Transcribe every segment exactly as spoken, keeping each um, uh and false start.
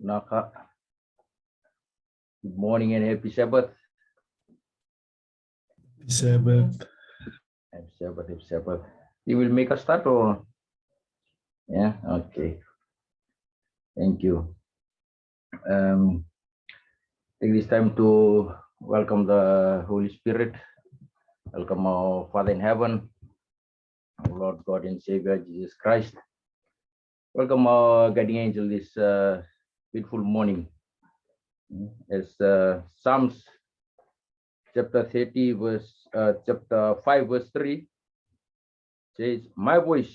Naka. Good morning and happy Sabbath. Happy Sabbath. Happy Sabbath, happy Sabbath. You will make a start or? Yeah, okay. Thank you. Um, take this time to welcome the Holy Spirit. Welcome our Father in heaven, our Lord God and Savior Jesus Christ. Welcome our guiding angel this uh, beautiful morning. As uh, Psalms chapter thirty, verse uh, chapter five, verse three says, "My voice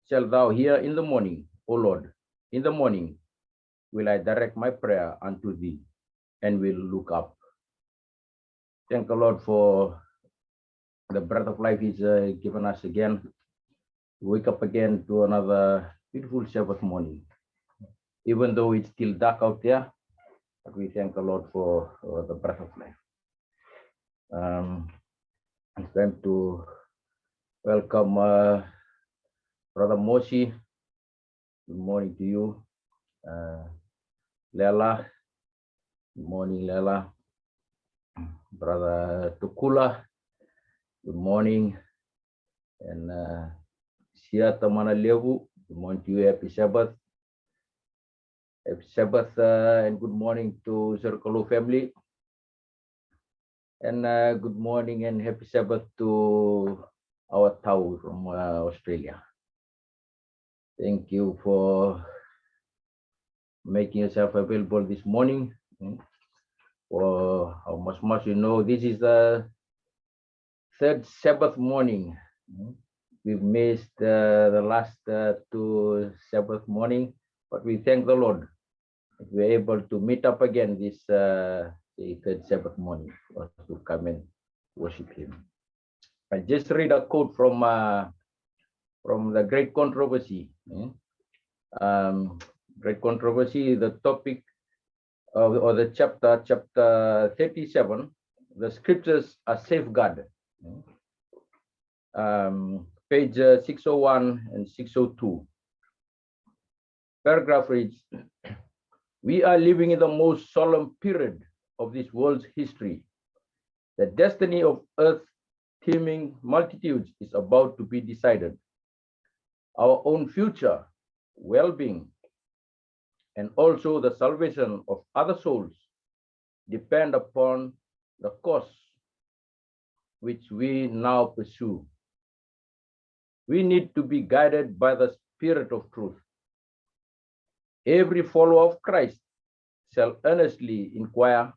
shalt thou hear in the morning, O Lord. In the morning will I direct my prayer unto thee, and will look up." Thank the Lord for the breath of life He's uh, given us again. Wake up again to another beautiful Sabbath morning. Even though it's still dark out there, but we thank the Lord for, for the breath of life. Um, it's time to welcome uh, Brother Mosi. Good morning to you. Uh, Lela. Good morning, Lela. Brother Tukula. Good morning. And uh, Siata Manalevu. Good morning to you. Happy Sabbath. Happy Sabbath uh, and good morning to Circle family. And uh, good morning and happy Sabbath to our Tau from uh, Australia. Thank you for making yourself available this morning. Mm. For how much, much you know, this is the third Sabbath morning. Mm. We've missed uh, the last uh, two Sabbath morning, but we thank the Lord that we're able to meet up again this uh, the third Sabbath morning for us to come and worship Him. I just read a quote from uh, from the Great Controversy. Mm. Um, Great Controversy, the topic of, or the chapter, chapter thirty-seven, the scriptures are safeguard. Mm. Um, page uh, six oh one and six oh two. Paragraph reads, "We are living in the most solemn period of this world's history. The destiny of earth teeming multitudes is about to be decided. Our own future, well-being, and also the salvation of other souls depend upon the course which we now pursue. We need to be guided by the Spirit of truth. Every follower of Christ shall earnestly inquire,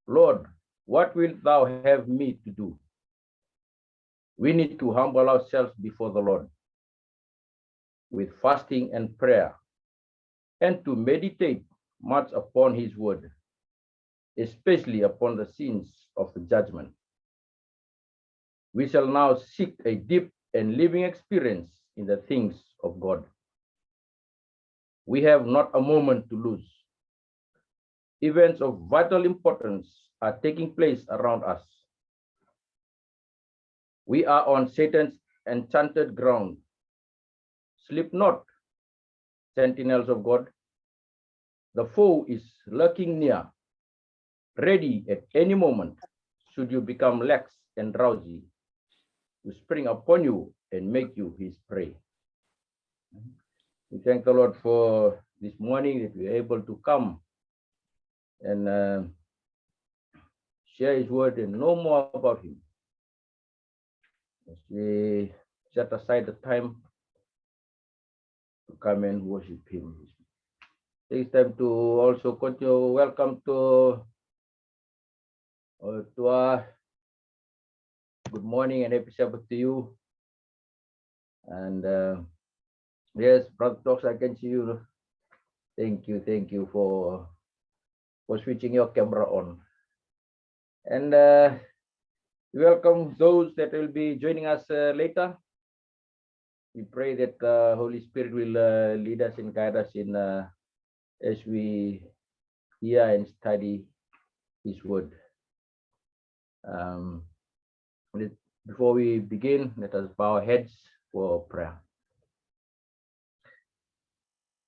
'Lord, what wilt thou have me to do?' We need to humble ourselves before the Lord with fasting and prayer, and to meditate much upon His word, especially upon the scenes of the judgment. We shall now seek a deep and living experience in the things of God. We have not a moment to lose. Events of vital importance are taking place around us. We are on Satan's enchanted ground. Sleep not, sentinels of God. The foe is lurking near, ready at any moment, should you become lax and drowsy, to spring upon you and make you his prey." We thank the Lord for this morning that we are able to come and uh, share his word and know more about him. As we set aside the time to come and worship him. Take time to also continue. Welcome to uh, to our good morning and happy Sabbath to you. And uh, yes, Brother Tox, I can see you. Thank you, thank you for for switching your camera on. And uh, we welcome those that will be joining us uh, later. We pray that the Holy Spirit will uh, lead us and guide us in uh, as we hear and study His Word. Um, let, before we begin, let us bow our heads for prayer.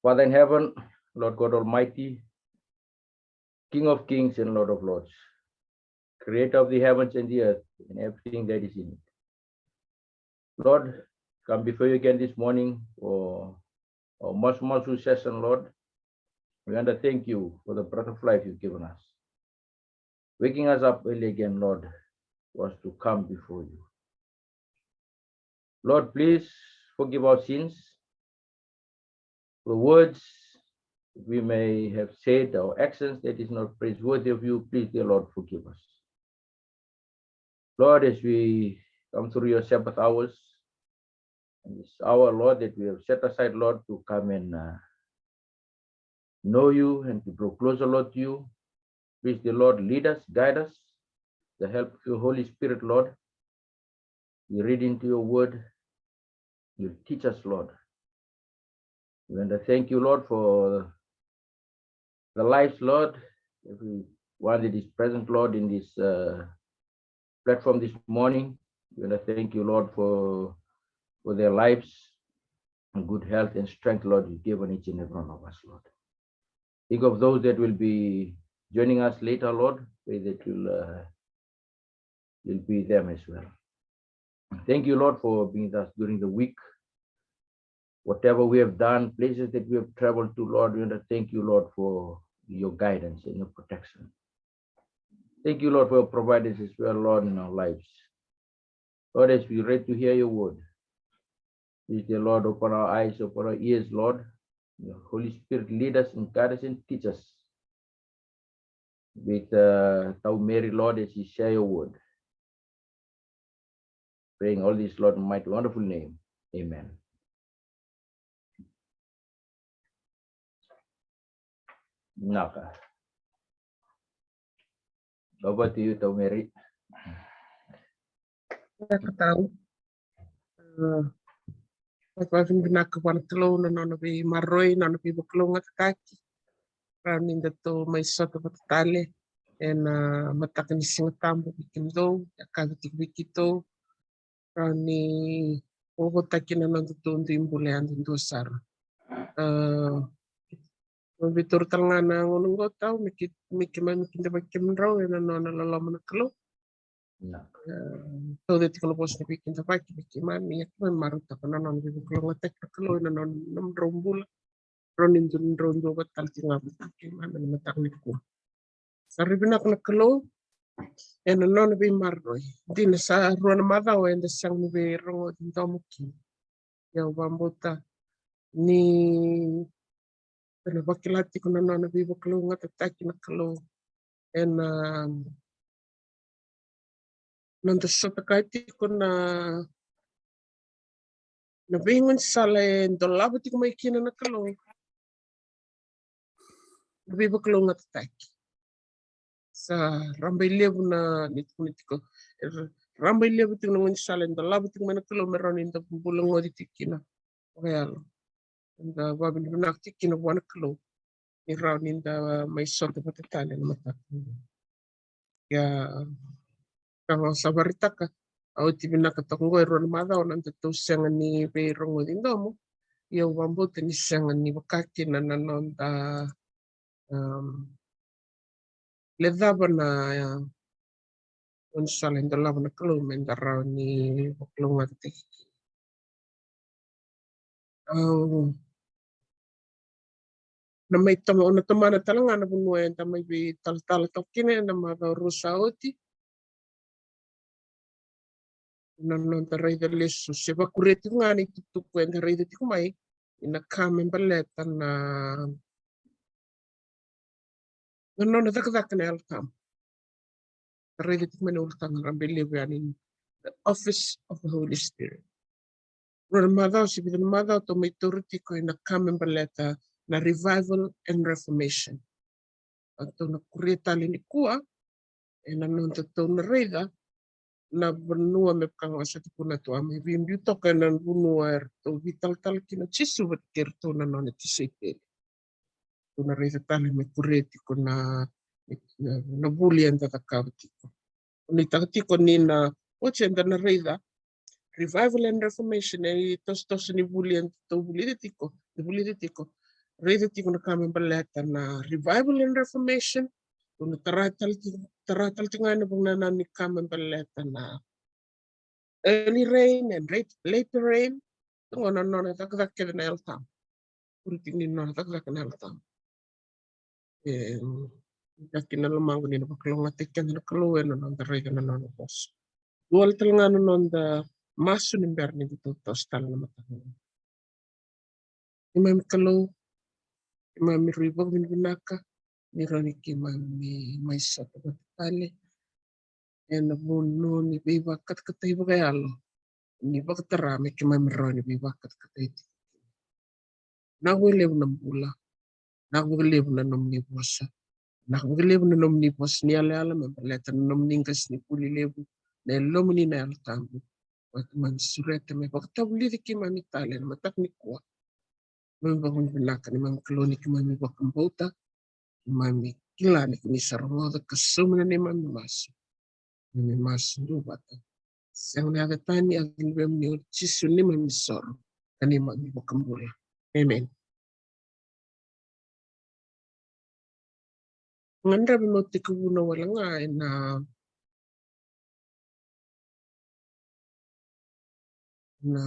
Father in heaven, Lord God Almighty, King of kings and Lord of lords, creator of the heavens and the earth and everything that is in it. Lord, come before you again this morning for our masu masu session, Lord. We want to thank you for the breath of life you've given us. Waking us up early again, Lord, was to come before you. Lord, please forgive our sins, the words we may have said, our actions that is not praiseworthy of you. Please, dear Lord, forgive us. Lord, as we come through your Sabbath hours, and this hour, Lord, that we have set aside, Lord, to come and uh, know you and to draw closer, Lord, to you. Please, the Lord, lead us, guide us, the help of your Holy Spirit, Lord. We read into your word, you teach us, Lord. We want to thank you, Lord, for the lives, Lord, everyone that is present, Lord, in this uh, platform this morning. We want to thank you, Lord, for for their lives and good health and strength, Lord, you give on each and every one of us, Lord. Think of those that will be joining us later, Lord. Pray that you'll uh, you'll be them as well. Thank you, Lord, for being with us during the week. Whatever we have done, places that we have traveled to, Lord, we want to thank you, Lord, for your guidance and your protection. Thank you, Lord, for your providence as well, Lord, in our lives. Lord, as we read to hear your word, please, dear Lord, open our eyes, open our ears, Lord. Your Holy Spirit, lead us and guide us and teach us with uh, Tau Mary, Lord, as you share your word. Praying all this, Lord, in mighty, wonderful name. Amen. Naka. Over to you, Tau Mary. Naka Tau. Vakavinavinaka vua na Kalou na nona veimaroroi, na nona veivakalougatataki. Rawa ni datou mai sota vata tale ena mataka ni Siga Tabu vei kemudou, e ka vei keitou. Rawa ni vovotaki na nodatou dui bula yadudua sara. Au via taura tale ga na gauna oqo Tau me keimami kidavaki kemudrau ena nona loloma na Kalou. Tauca tiko na vosa ni veikidavaki vei keimami, ia keimami marautaka na nona veivakalougatataki na Kalou ena nomudrau bula. Drau ni drau dua vata tale tiko ga vata keimami ena mataka nikua. Sa rui vinaka na Kalou ena nona veimaroroi. Dina sa rua na macawa eda sega ni veirogoci domo kina. Ia au vakabauta ni ena vakila tiko na nona veivakalougatataki na Kalou ena noda sota kaya tiko na na veigaunisala e dolava tiko mai kina na Kalou. Na veivakalougatataki. Sa rabailevu na ni tukuna tiko. Rabailevu tiko na gaunisala e dolava tiko mai na Kalou me rawa ni da bula goci tiko kina. Vakayalo. Da vakavinavinaka tiko kina vua na Kalou. Ni rawa ni da mai sota vata tale na mataka. Ia ka sa varitaka, a oti vinaka toka oqo e rua na macawa na datou sega ni veirogoci domo. Ia au vakabauta ni sega ni vaka kina na noda lecava na gaunisala e dolava na Kalou me da rawa ni vakalougatataki kina. Au na mai toma, au na tomana tale ga na vanua eda mai veitalatala toka kina ena macawa rua sa oti. Na noda raica lesu se vakuria tiko ga na itukutuku eda raica tiko mai ina ka me baleta na na nona cakacaka na Yalo Tabu. Raica tiko mai na ulutaga rabailevu yani, the office of the Holy Spirit. Rua na macawa se vica na macawa tou mai taura tiko ina ka me baleta na revival and reformation. A tou na kuria tale nikua ena noda tou na raica na vanua me vaka ga sa tukuna tu a mai veibiu toka ena vanua eratou veitalatala kina o Jisu vata kei iratou na nona tisaipeli. Tou na raica tale me kuria tiko na na vuli eda cakava tiko. Nuitaka tiko ni na oti eda na raica revival and reformation e tosotoso ni vuli eda tou vulica tiko, e vulica tiko. raica tiko na ka me baleta na revival and reformation. Au na tara tale tiko, tara tale tiko ga na vakanananu ni ka me baleta na early rain and late, later rain. Tiko na nona cakacaka kece na Yalo Tabu. Kuri tiko ni nona cakacaka na Yalo Tabu. E, caka na lomaqu ni na vakalougatataki keda na Kalou ena noda raica na nona vosa. Dua tale ga na noda masu ni bera ni da toso tale na mataka. Keimami Kalou, keimami rui vakavinavinaka ni rawa ni keimami mai sota vata tale ena vanua ni veivakatakatai vakayalo, ni vakatara me keimami rawa ni veivakatakatai tiko. Vinaka vakalevu na bula, vinaka vakalevu na nomuni vosa, vinaka vakalevu na nomuni vosa ni yalayala me baleta na nomuni qasenivuli levu, na Yalomuni na Yalo Tabu. Keimami sureta me vakatavulici keimami tale ena mataka nikua. Keimami vakavinavinaka ni keimami Kalou ni keimami vakabauta, keimami kila ni keimami sa rogoca ka sauma na neimami masu. Keimami masu duavata, sega ni yaca tani, yaca ni Luvemuni o Jisu neimami isoro ka neimami iVakabula. Amen. Gadreva meu tekivuna wale ga ena, na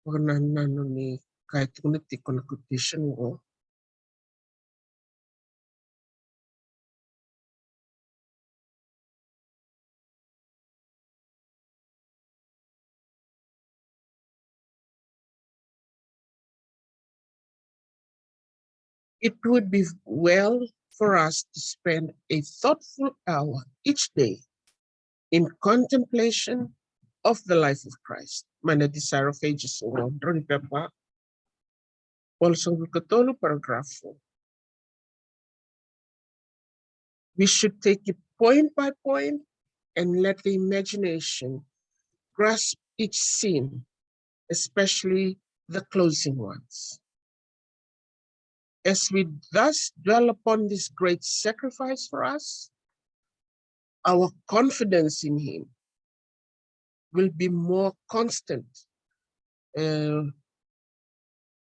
vakanananu ni ka e tukuna tiko na quotation qo. It would be well for us to spend a thoughtful hour each day in contemplation of the life of Christ. Mai na Desire of Ages, o drau ni pepa, walusagavulu ka tolu, paragraph four. We should take it point by point and let the imagination grasp each scene, especially the closing ones. As we thus dwell upon this great sacrifice for us, our confidence in him will be more constant. E,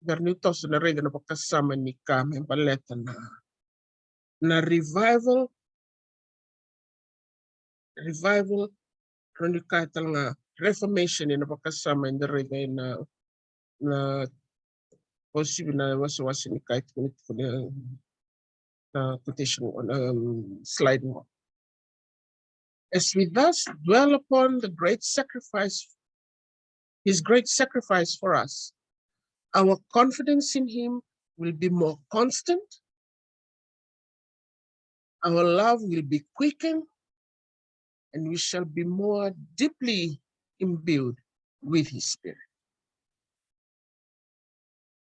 bera niu toso na raica na vakasama ni ka me baleta na, na revival, revival, rau ni ka tale ga reformation ena vakasama eda raica ena, na, o sivi na wasewase ni ka e tukuni tiko na, na quotation, um, slide mo. As we thus dwell upon the great sacrifice, his great sacrifice for us, our confidence in him will be more constant, our love will be quickened, and we shall be more deeply imbued with his spirit.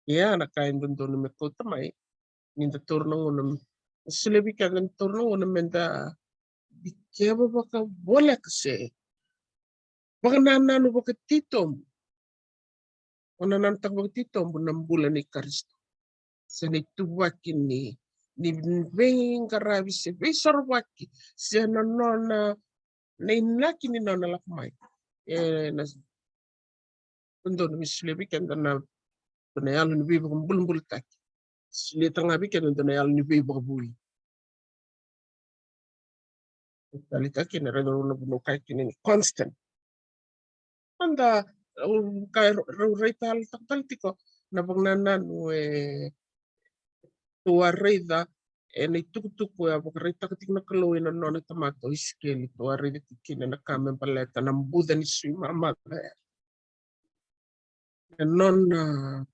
Ia, na ka e dodonu me kauta mai, ni da taura na gauna, me solia vei keda ni taura na gauna me da dikeva vakavoleka se vakanananu vakatitobu. O nananutaka vakatitobu na bula ni Karisito, se na ituvaki ni, ni veiqaravi se veisorovaki, se na nona, na inaki ni nona lako mai. E, na dodonu me solia vei keda na, na yalo ni veivakabulabulataki. Solia tale ga vei keda na yalo ni veivakavoui. Taleitaka kina, raica na vanua kaya kina ni constant. Eda, au kaya, rau raica tale tiko na vakanananu e, tou a raica ena itukutuku e a vakaraitaka tiko na Kalou ena nona tamata o Isikeli, tou a raica tiko kina na ka me baleta na buca ni sui mamaca. E nona,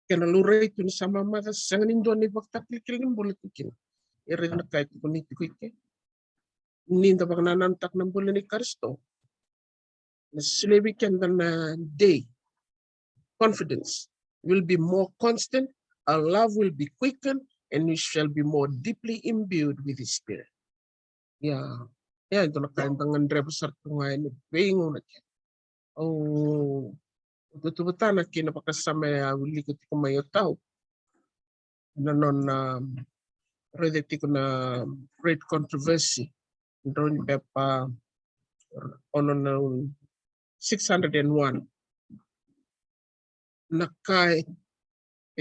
kena laurai tu ni sa mamaca, sega ni dua na ivakatakilakilakai ni bula tu kina. E raica na ka e tukuni tiko i ke. Ni da vakanananutaka na bula ni Karisito, na solia vei keda na dei, confidence will be more constant, our love will be quickened, and we shall be more deeply imbued with his spirit. Ia, ia, e dua na ka eda gadreva sara tu ga ena veigauna kece. Au, au tautauvata kina na vakasama e a wilika tiko mai o Tau. Na nona, um, raica tiko na Great Controversy, drau ni pepa, ono na, um, six hundred and one. Na ka e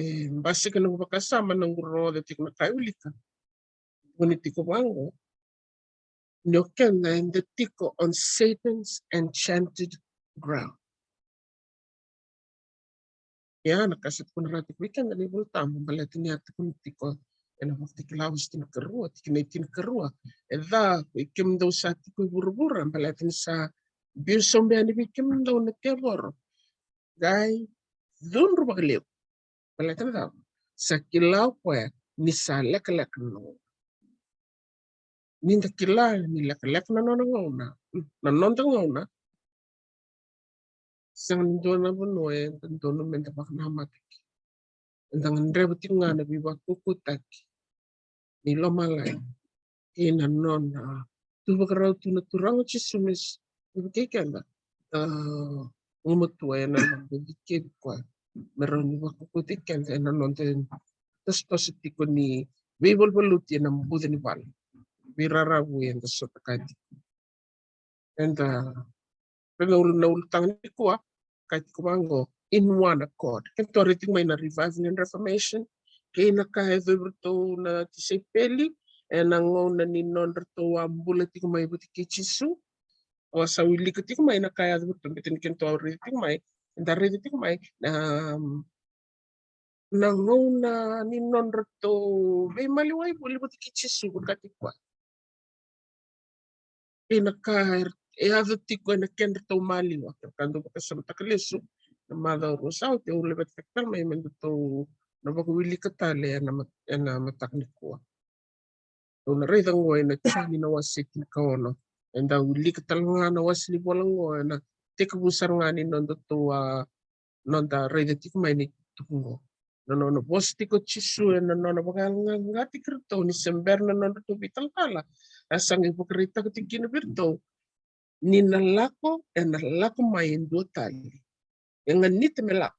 E basika na vakasama na qurorogoca tiko na ka e wilika. Tukuni tiko vaqo ni o keda eda tiko on Satan's enchanted ground. Ia na ka sa tukuna rawa tiko vei keda na iVolatabu baleta ni a tukuni tiko ena Vakatakila wase tinikarua, tikina e tinikarua. E ca ko i kemudou sa tiko i vuravura baleta ni sa biu sobu yani vei kemudou na tevoro. Qai cudru vakalevu. Baleta na cava? Sa kila o koya ni sa lekaleka na nona gauna. Ni da kila ni lekaleka na nona gauna, na noda gauna, sega ni dua na vanua eda dodonu meda vakanamata kina. Eda gadreva tiko ga na veivakaukauwataki ni lomalagi kei na nona tu vakarau tu na Turaga o Jisu me vukei keda. A, gumatua ena noda dikevi koya me rawa ni vakaukauwataki keda ena noda tosotoso tiko ni veivaluvaluti ena buca ni vale. Veiraravu eda sota kaya tiko. Eda raica na ulutaga nikua, kaya tiko vaqo, in one accord. Keitou raica tiko mai na Revival and Reformation kei na ka e yacovi iratou na tisaipeli ena gauna ni nodratou a bula tiko mai vata kei Jisu. Au sa wilika tiko mai na ka e yacovi iratou, baleta ni keitou raica tiko mai, eda raica tiko mai na, na gauna ni nodratou veimaliwai voli vata kei Jisu, vaka tiko koya. Kei na ka e yaco tiko ena kedratou maliwa, kevaka dou vakasamataka lesu na macawa rua sa oti, au laveta tale mai me datou na vakawilika tale ena mat-, ena mataka nikua. Dou na raica oqo ena Joni na wase tinikaono. Eda wilika tale ga na wase ni vola oqo ena tekivu sara ga ni nodatou a noda raica tiko mai na itukutuku oqo. Na nona vosa tiko o Jisu ena nona vakayaloqaqataki iratou ni se bera na nodratou veitalatala, a sa qai vakaraitaka tiko kina vei iratou ni na lako, ena lako mai e dua tale. E ganita me lako.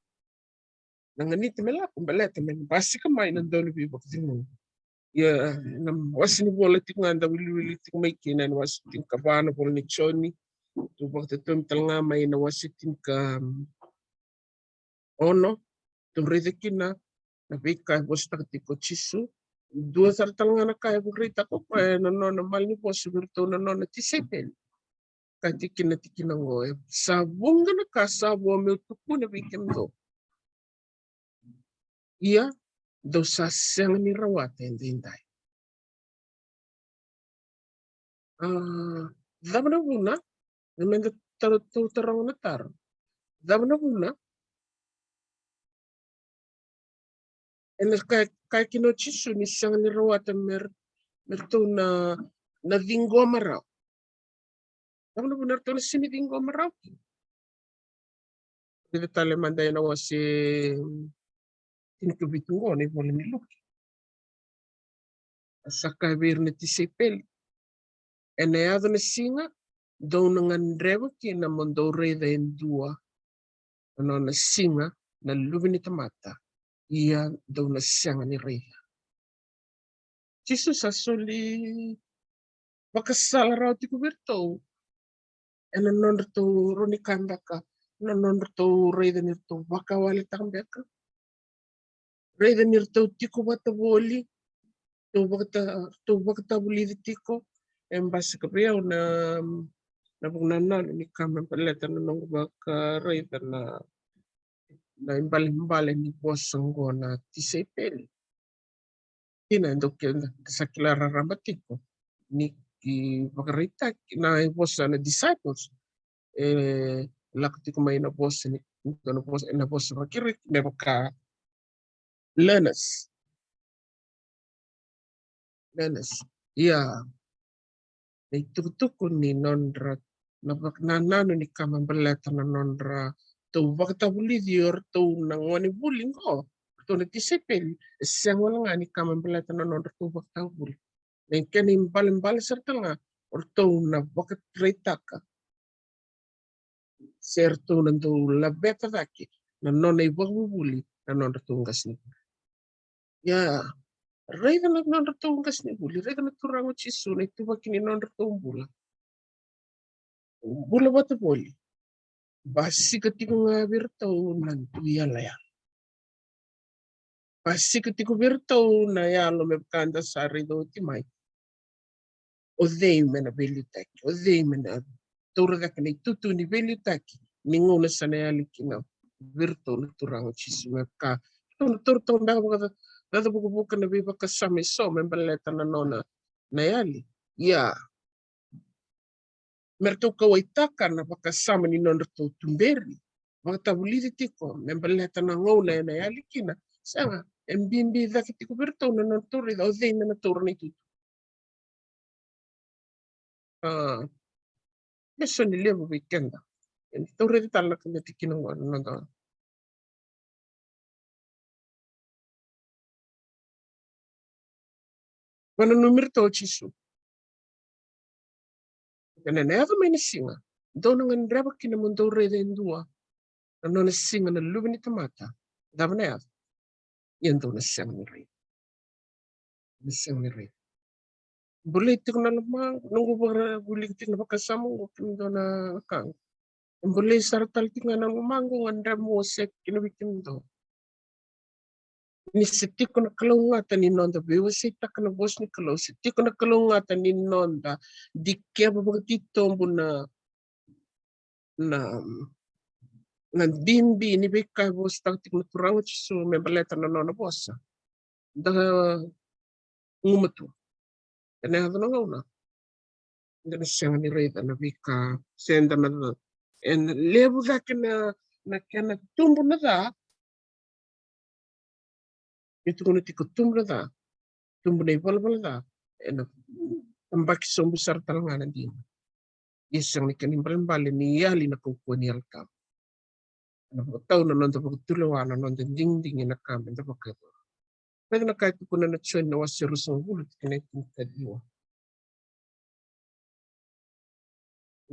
Na ganita me lako baleta me basika mai na dau ni veivakacegui. Ia na wase ni vola tiko ga da wiliwili tiko mai kina ena wase tinikava na vola ni Joni. Tou vakatotomi tale ga mai na wase tinikaono, tou raica kina na veika e vosataka tiko o Jisu. Dua sara tale ga na ka e vakaraitaka o koya ena nona malanivosa vei iratou na nona tisaipeli. Kaya tiko kina na tikina oqo, e sa vuqa na ka sa vo meu tukuna vei kemudou, ia dou sa sega ni rawata edaidai. A, cava na vuna? Na meda taro, tou taroga na taro. Cava na vuna? Ena kaya, kaya kina o Jisu ni sega ni rawata me ra, me ratou na, na ciqoma rawa. Cava na vuna eratou na sega ni ciqoma rawa? Raica tale mada ena wase tinikavitu oqo na ivola ni Luke. A sa kaya vei ira na tisaipeli, ena yaco na siga dou na gadreva kina mo dou raica e dua na nona siga na Luve ni tamata, ia dou na sega ni raica. Jisu sa soli vakasala rawa tiko vei iratou ena nodratou rawa ni ka beka, na nodratou raica ni ratou vakawaleta beka, raica ni ratou tiko vata voli, ratou vakata, ratou vakatavulici tiko. E basika vei au na, na vakanananu ni ka me baleta na noqu vakaraica na, na ibalebale ni vosa oqo na tisaipeli. Kina e dau keda sa kila raraba tiko ni, ni vakaraitaki na vosa na disciples. E lako tiko mai na vosa ni, na vosa, na vosa vaKirisi me vaka learners. Learners. Ia na itukutuku ni nodra, na vakanananu ni ka me baleta na nodratou vakatavulici o ratou na gone vuli qo, ratou na tisaipeli, e sega wale ga ni ka me baleta na nodratou vakatavuli. Na kena ibalebale sara tale ga o ratou na vakaraitaka se ratou na dau laveta cake na nona ivakavuvuli na nodratou qasenivuli. Ia, raica na nodratou qasenivuli, raica na Turaga o Jisu na ituvaki ni nodratou bula. Bula vata voli, basika tiko ga vei iratou na dui yalayala. Basika tiko vei iratou na yalo me vaka eda sa raica oti mai. O cei me na veiliutaki? O cei me na taura cake na itutu ni veiliutaki ni gauna sa na yali kina vei iratou na Turaga o Jisu? Me vaka ratou na taura toka beka vakacaca vukavuka na veivakasama eso me baleta na nona na yali. Ia, me ratou kauwaitaka na vakasama ni nodratou tuberi, vakatavulici tiko me baleta na gauna ena yali kina. Sega, e bibi cake tiko vei iratou na nodratou raica o cei me na taura na itutu. A, lesoni levu vei keda. Eda taura tale na kena tikina qo na noda. Vakananumi iratou o Jisu. Kena na yaco mai na siga dou na gadreva kina mo dou raica e dua na nona siga na Luve ni tamata. Cava na yaco? Ia dou na sega ni raica. Na sega ni raica. Bolei tiko na lomaqu, noqu vakavulica tiko na vakasama qo kemudou na wekaqu. E bolei sara tale tiko ga na lomaqu, gadreva meu wasea kina vei kemudou. Ni se tiko na kalougata ni noda veiwaseitaka na vosa ni Kalou, se tiko na kalougata ni noda dikeva vakatitobu na na, na bibi ni veika e vosataka tiko na Turaga o Jisu me baleta na nona vosa. Da gumatua. Ena yaco na gauna da na sega ni raica na veika se da na, ena levu cake na, na kena tubu na ca. E tukuna tiko tubu na ca, tubu na ivalavala ca ena tabaki sobu sara tale ga na dina. Ia sega ni kena ibalebale ni yali na kaukauwa ni Yalo Tabu. Ena vakatau na noda vakatulewa, na noda digidigi, na ka meda vakayacora. Raica na ka e tukuna na Joni na wase ruasagavulu, tikina e tinikaciwa.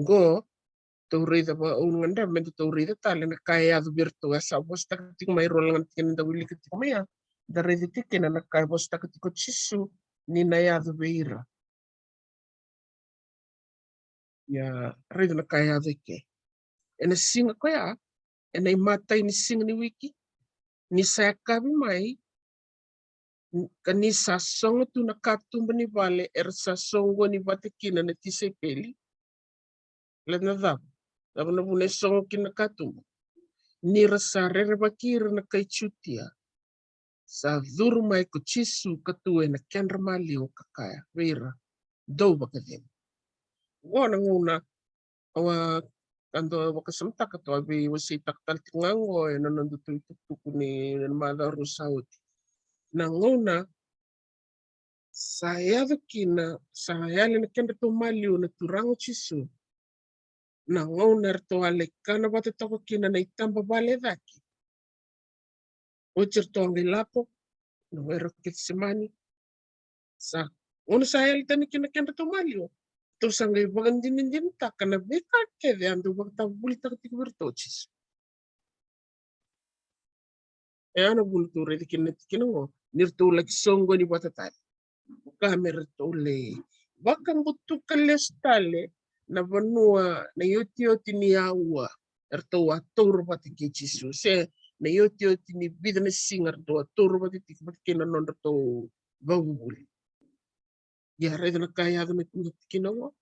Qo, tou raica vaka, au na gadreva meda tou raica tale na ka e yaco vei iratou, a sa vosataka tiko mai rua na tikina da wilika tiko mai ya. Da raica tiko kina na ka e vosataka tiko o Jisu ni na yaco vei ira. Ia, raica na ka e yaco eke. Ena siga koya, ena imatai ni siga ni wiki, ni sa yakavi mai, ka ni sa sogo tu na katuba ni vale era sa soqoni vata kina na tisaipeli. Baleta na cava? Cava na vuna e sogo kina na katuba? Ni ra sa rerevaki ira na kai Jutia. Sa curu mai ko Jisu ka tu ena kedra maliwa ka kaya vei ira, dou vakacegu. Qo na gauna au a, ka dau vakasamataka, tou a veiwaseitaka tale tiko ga qo ena noda tou itukutuku ni macawa rua sa oti. Na gauna sa yaco kina, sa yali na kedratou maliwa na Turaga o Jisu. Na gauna eratou a lai kana vata toka kina na itaba vale e cake. Oti eratou a qai lako na were o Kecisemani. Sa gauna sa yali tani kina na kedratou maliwa, ratou sa qai vakadinadinataka na veika kece a dau vakatavulitaka tiko vei iratou o Jisu. E ya na vuna tou raica kina na tikina qo, ni ratou laki soqoni vata tale. Ka me ratou lai vakabutuka lesu tale na vanua, na iotioti ni aua eratou a taura vata kei Jisu, se na iotioti ni vica na siga eratou a taura vata tiko vata kei na nodratou vakavuvuli. Ia raica na ka e yaco mai na tikina qo.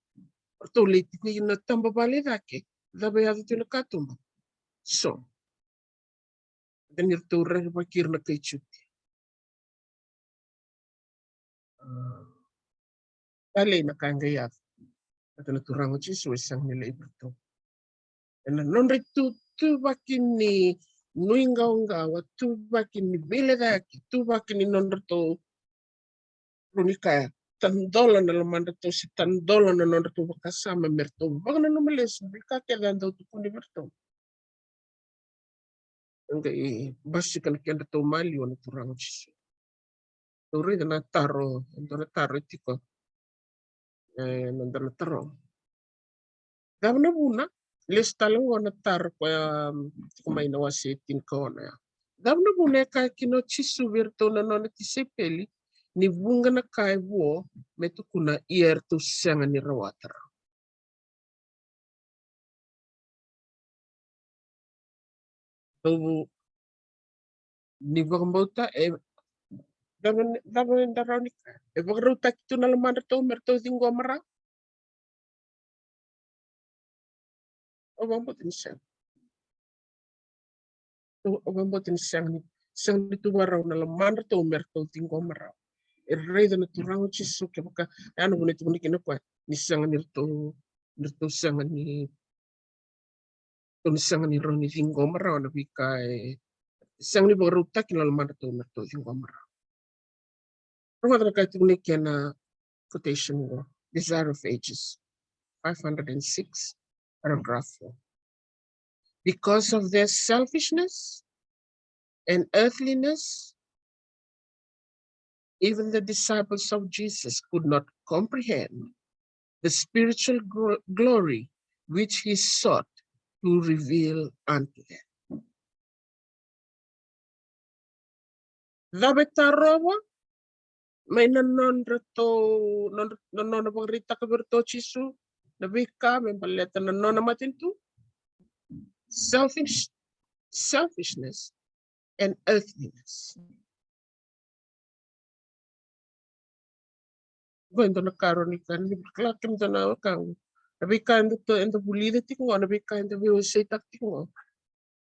Ratou lai tiko ina taba vale e cake. Cava e yaco tu ena katuba? So, da ni ratou rerevaki ira na kai Jutia. Talei na ka e qai yaco. Baleta na Turaga o Jisu e sega ni laivi iratou. Ena nodra ituvaki ni nuiqawaqawa, tuvaki ni veilecayaki, tuvaki ni nodratou, rau ni kaya, tadola na lomadratou se tadola na nodratou vakasama me ratou vakananuma lesu na veika kece a dau tukuni vei iratou. Qai basika na kedratou maliwa na Turaga o Jisu. Tou raica na taro, e dua na taro e tiko. E, na dua na taro. Cava na vuna? Lesu tale qo na taro koya, um, tiko mai na wase tinikaono ya. Cava na vuna e kaya kina o Jisu vei iratou na nona tisaipeli ni vuqa na ka e vo me tukuna, ia eratou sega ni rawata rawa? Au ni vakabauta e, Cava, cava eda rawa ni kaya? E vakarautaki tu na lomadratou me ratou ciqoma rawa? Au vakabauta ni sega. Au, au vakabauta ni sega ni, sega ni tu vakarau na lomadratou me ratou ciqoma rawa. E raica na Turaga o Jisu kevaka, ya na vuna e tukuna kina o koya ni sega ni ratou, ni ratou sega ni, ratou ni sega ni rawa ni ciqoma rawa na veika e sega ni vakarautaki na lomadratou me ratou ciqoma rawa. Rogoca na ka e tukuna kina na quotation qo, Desire of Ages, five hundred and six, paragraph four. Because of their selfishness and earthliness, even the disciples of Jesus could not comprehend the spiritual glo-, glory which he sought to reveal unto them. Cava e tarova mai na nodratou, nodra, na nona vakaraitaka vei iratou o Jisu na veika me baleta na nona matanitu? Selfish, selfishness and earthliness. Qo e dua na ka rawa ni ka ni kila kemudou na wekaqu. Na veika eda, eda vulica tiko qo, na veika eda veiwaseitaka tiko qo.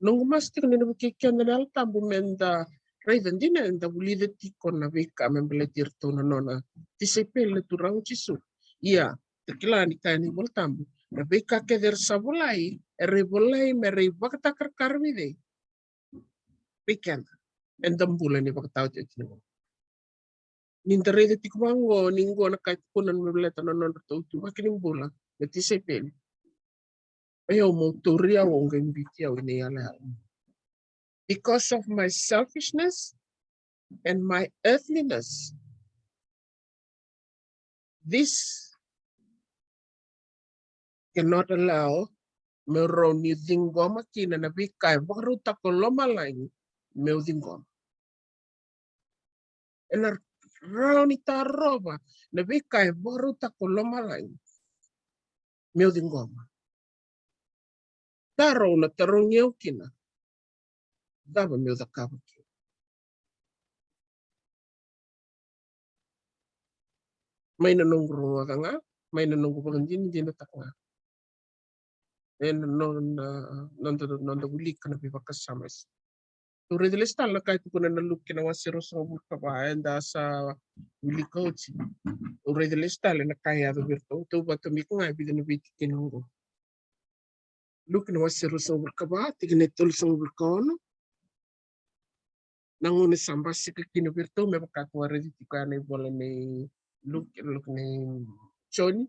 Noqu masu tiko ni na vukei keda na Yalo Tabu meda raica dina, eda vulica tiko na veika me baleti iratou na nona tisaipeli na Turaga o Jisu. Ia, da kila ni kaya na iVola Tabu, na veika kece era sa volai, era volai me ra ivakatakarakara vei cei? Vei keda. Eda bula ni vakataotioti ni qo. Ni da raica tiko vaqo, ni qo na ka e tukuna me baleta na nodratou ituvaki ni bula na tisaipeli. Oi au, mo tauri au, o qai biuti au ina iyalayala. Because of my selfishness and my earthliness, this cannot allow meu rawa ni ciqoma kina na veika e vakarautaka o lomalagi meu ciqoma. Ena rawa ni tarova na veika e vakarautaka o lomalagi meu ciqoma. Tarou na tarogi au kina, cava meu cakava kina? Mai na noqu rogoca ga, mai na noqu vakadinadinataka ga. Ena nona, noda, noda wilika na veivakasama eso. Tou raica lesu tale na ka e tukuna na Luke na wase ruasagavulu ka va, eda sa wilika oti. Tou raica lesu tale na ka e yaco vei iratou, tou vakatomika ga e vica na veitikina oqo. Luke na wase ruasagavulu ka va, tikina e tolusagavulu ka ono. Na gauna sa basika kina vei iratou, me vaka tou a raica tiko ya na ivola nei Luke, Luke nei Joni.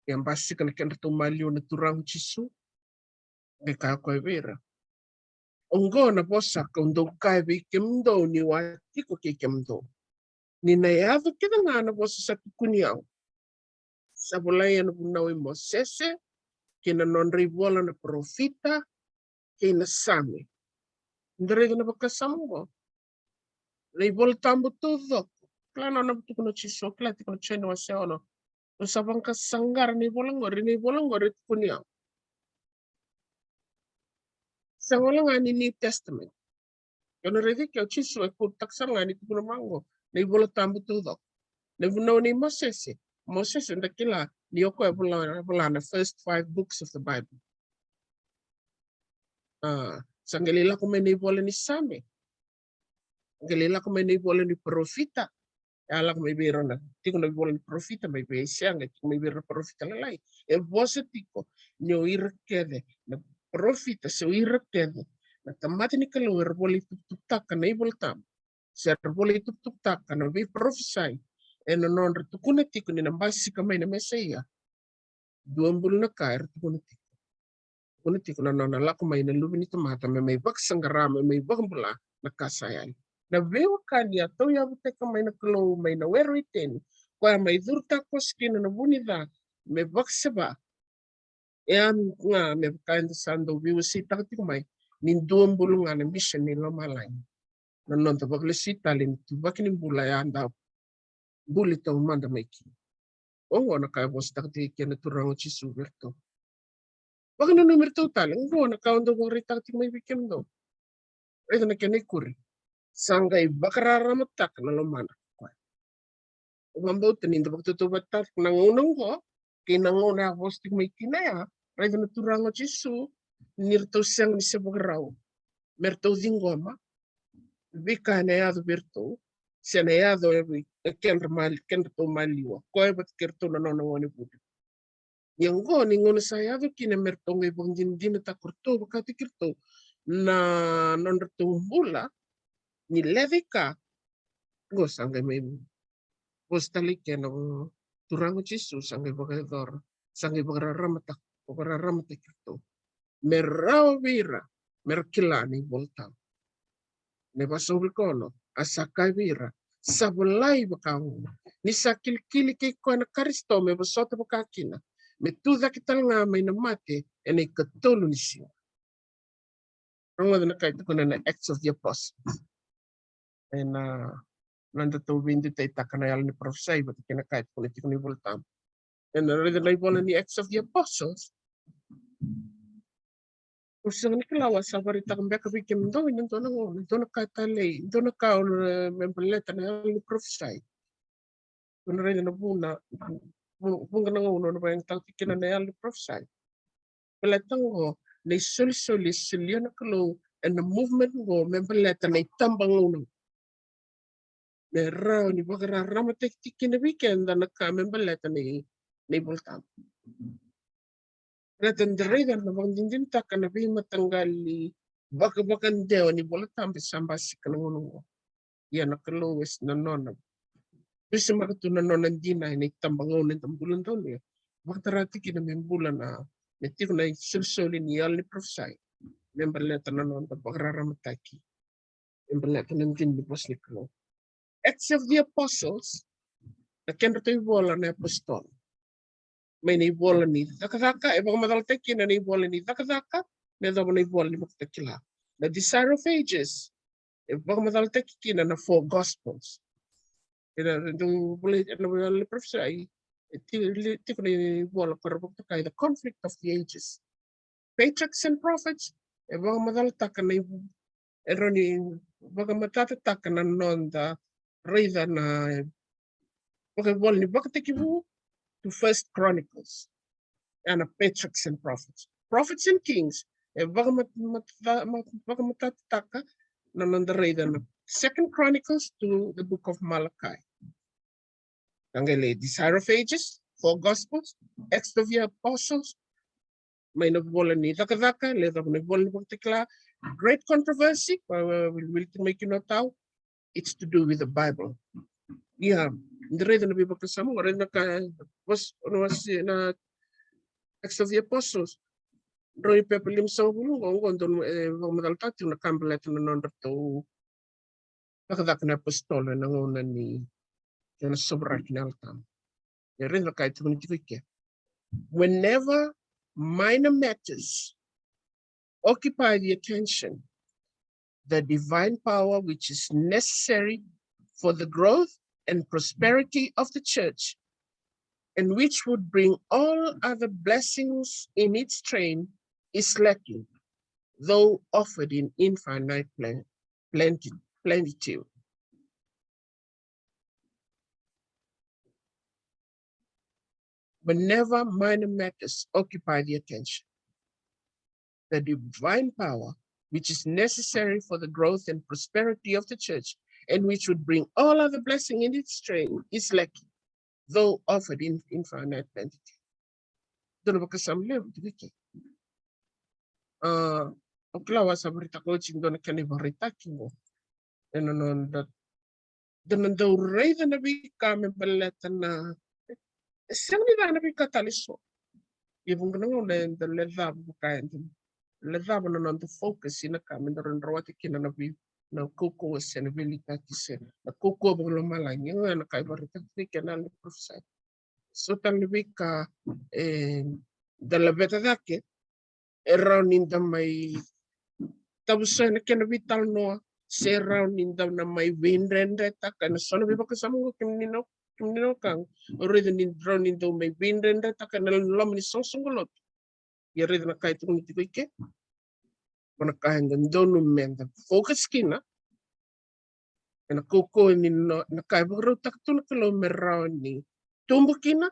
Ia basika na kedratou maliwa na Turaga o Jisu. Qai kaya o koya vei ira, oqo na vosa kau dau kaya vei kemudou niu a tiko kei kemudou, ni na yaco kece ga na vosa sa tukuni au, sa volai ena vunau i Mosese, kei na nodra ivola na parofita, kei na Same. Da raica na vakasama oqo. Na iVola Tabu taucoko. Kila na nona tukuna o Jisu, kila tiko na Joni wase ono. Au sa vakasaqara na ivola oqori, na ivola oqori e tukuni au. Sega wale ga ni New Testament. Au na raica ke o Jisu e quote-taka sara ga ni tukuna mai oqo na iVola Tabu taucoko. Na vunau nei Mosese. Mosese da kila ni o koya e vola, vola na first five books of the Bible. A, sa qai lai lako mai na ivola ni Same. Qai lai lako mai na ivola ni parofita. E a lako mai vei ira na, tiko na ivola ni parofita mai vei Aisea, qai tiko mai vei ira na parofita lalai. E vosa tiko ni o ira kece na parofita se o ira kece na tamata ni Kalou era volai tukutukutaka na iVola Tabu, se ra volai tukutukutaka na veiparofisai ena nodra tukuna tiko ni na basika mai na Mesaia. Dua bulu na ka era tukuna tiko. Tukuna tiko na nona lako mai na Luve ni tamata me mai vakasaqara, me mai vakabula na ka sa yali. Na veiwekani a tauyavutaka mai na Kalou mai na Were o Iteni, koya mai curu takoso kina na vu ni ca me vakaseva. E a ga me vaka eda sa dau veiwaseitaka tiko mai ni dua bulu ga na mission ni lomalagi. Na noda vakalesui tale ni tuvaki ni bula e a da buli taumada mai kina. Oqo na ka e vosataka tiko kina na Turaga o Jisu vei iratou. Vakananumi iratou tale, oqo na ka au dau vakaraitaka tiko mai vei kemudou. Raica na kena ikuri. sa qai vakararamataka na lomana. Au vakabauta ni da vakatautauvatataka na gauna oqo kei na gauna a vosa tiko mai kina ya, raica na Turaga o Jisu ni ratou sega ni se vakarau me ratou ciqoma veika ena yaco vei iratou, se na yaco e kedra mali, kedratou maliwa, koya vata kei iratou na nona gonevuli. Ia oqo ni gauna sa yaco kina me ratou qai vakadinadinataka o ratou vakataki iratou na nodratou bula ni lecaika. Oqo sa qai mai vosa tale i ke na Turaga o Jisu, sa qai vakayacora, sa qai vakararamataka, vakararamataki iratou me rawa vei ira me ra kila na iVolatabu. Na vasagavulu ka ono, a sa kaya vei ira, sa volai vaka oqo, ni sa kilikili kei koya na Karisito me vosota vaka kina, me tu cake tale ga mai na mate ena ikatolu ni siga. Rogoca na ka e tukuna na Acts of the Apostles. Ena noda tou veidutaitaka na yalo ni parofisai vata kei na ka e tukuna tiko na iVolatabu. Ena raica na ivola ni Acts of the Apostles. Au sega ni kila au a sa vakaraitaka beka vei kemudou ena dua na gauna, dua na ka talei, dua na ka, e, me baleta na yalo ni parofisai. Au na raica na vuna, vu-, vuqa na gauna au na vakayagataka tiko kina na yalo ni parofisai. Baleta oqo na isolisoli e solia na Kalou ena movement oqo me baleta na itabagauna. Me rawa ni vakararamataki tiko kina vei keda na ka me baleta na i-, na iVolatabu. Baleta da raica na vakadinadinataka na veimataqali vakavakadewa ni iVolatabu e sa basika na gauna oqo. Ia na Kalou e sa na nona, vesimaka tu na nona dina ena itabagauna eda bula donuya. Vakatara tiko kina me bula na, me tiko na isolisoli ni yalo ni parofisai me baleta na noda vakararamataki, me baleta na dina ni vosa ni Kalou. Acts of the Apostles, na kedratou ivola na apositolo. Mai na ivola ni Cakacaka, e vakamacalataki kina na ivola ni Cakacaka me yacova na ivola ni Vakatakila. Na Desire of Ages, e vakamacalataki kina na Four Gospels. Ena dau volai ena ivola ni parofisai, e ti-, li-, tiko na ivola ko ra vakatokai The Conflict of the Ages. Patriarchs and Prophets, e vakamacalataka na ivu-, e rawa ni vakamatatataka na noda raica na vakaivola ni Vakatekivu to First Chronicles. Ia na Patriarchs and Prophets. Prophets and Kings, e vakamat-, mat-, va-, mat-, vakamatatataka na noda raica na Second Chronicles to the Book of Malachi. Ka qai lai Desire of Ages, Four Gospels, Acts of the Apostles, mai na ivola ni Cakacaka, lai yacova na ivola ni Vakatakila, Great Controversy, koya e wiliwili tiko mai kina o tau, it's to do with the Bible. Ia, da raica na veivakasama, raica na ka, was, na was, na Acts of the Apostles. Drau ni pepa limasagavulu, oqo, oqo, donu, e, vakamacalataka tiko na ka baleta na nodratou cakacaka na apositolo ena gauna ni kena sovaraki na Yalo Tabu. Ia raica na ka e tukuni tiko i ke. Whenever minor matters occupy the attention, the divine power which is necessary for the growth and prosperity of the church, and which would bring all other blessings in its train, is lacking, though offered in infinite plen-, plenty, plenitude. Whenever minor matters occupy the attention, the divine power which is necessary for the growth and prosperity of the church, and which would bring all other blessing in its train, is lacking, though offered in infinite plenitude. Dua na vakasama levu tiko i ke. A, au kila au a sa vakaraitaka oti dua na kena ivakaraitaki qo. Ena noda, da na dau raica na veika me baleta na, e sega ni ca na veika tale eso. Ia vuqa na gauna eda lecava vaka eda lecava na noda focus ina ka me da rawa ni rawata kina na vei, na kaukauwa se na veiliutaki se na kaukauwa vakalomalagi. Ia ga na ka e vakaraitaki tiko i ke na yalo ni parofisai. So tale na veika, e, da laveta cake, e rawa ni da mai tavusoya na kena veitalanoa, se rawa ni da na mai veidredretaka ena so na veivakasama qo kemuni na, kemuni na wekaqu. Au raica ni rawa ni dau mai veidredretaka ena loma ni soqosoqo lotu. Ia raica na ka e tukuni tiko i ke. Ko na ka eda donu meda focus kina. Ena kaukauwa ni no, na ka e vakarautaka tu na Kalou me rawa ni tubu kina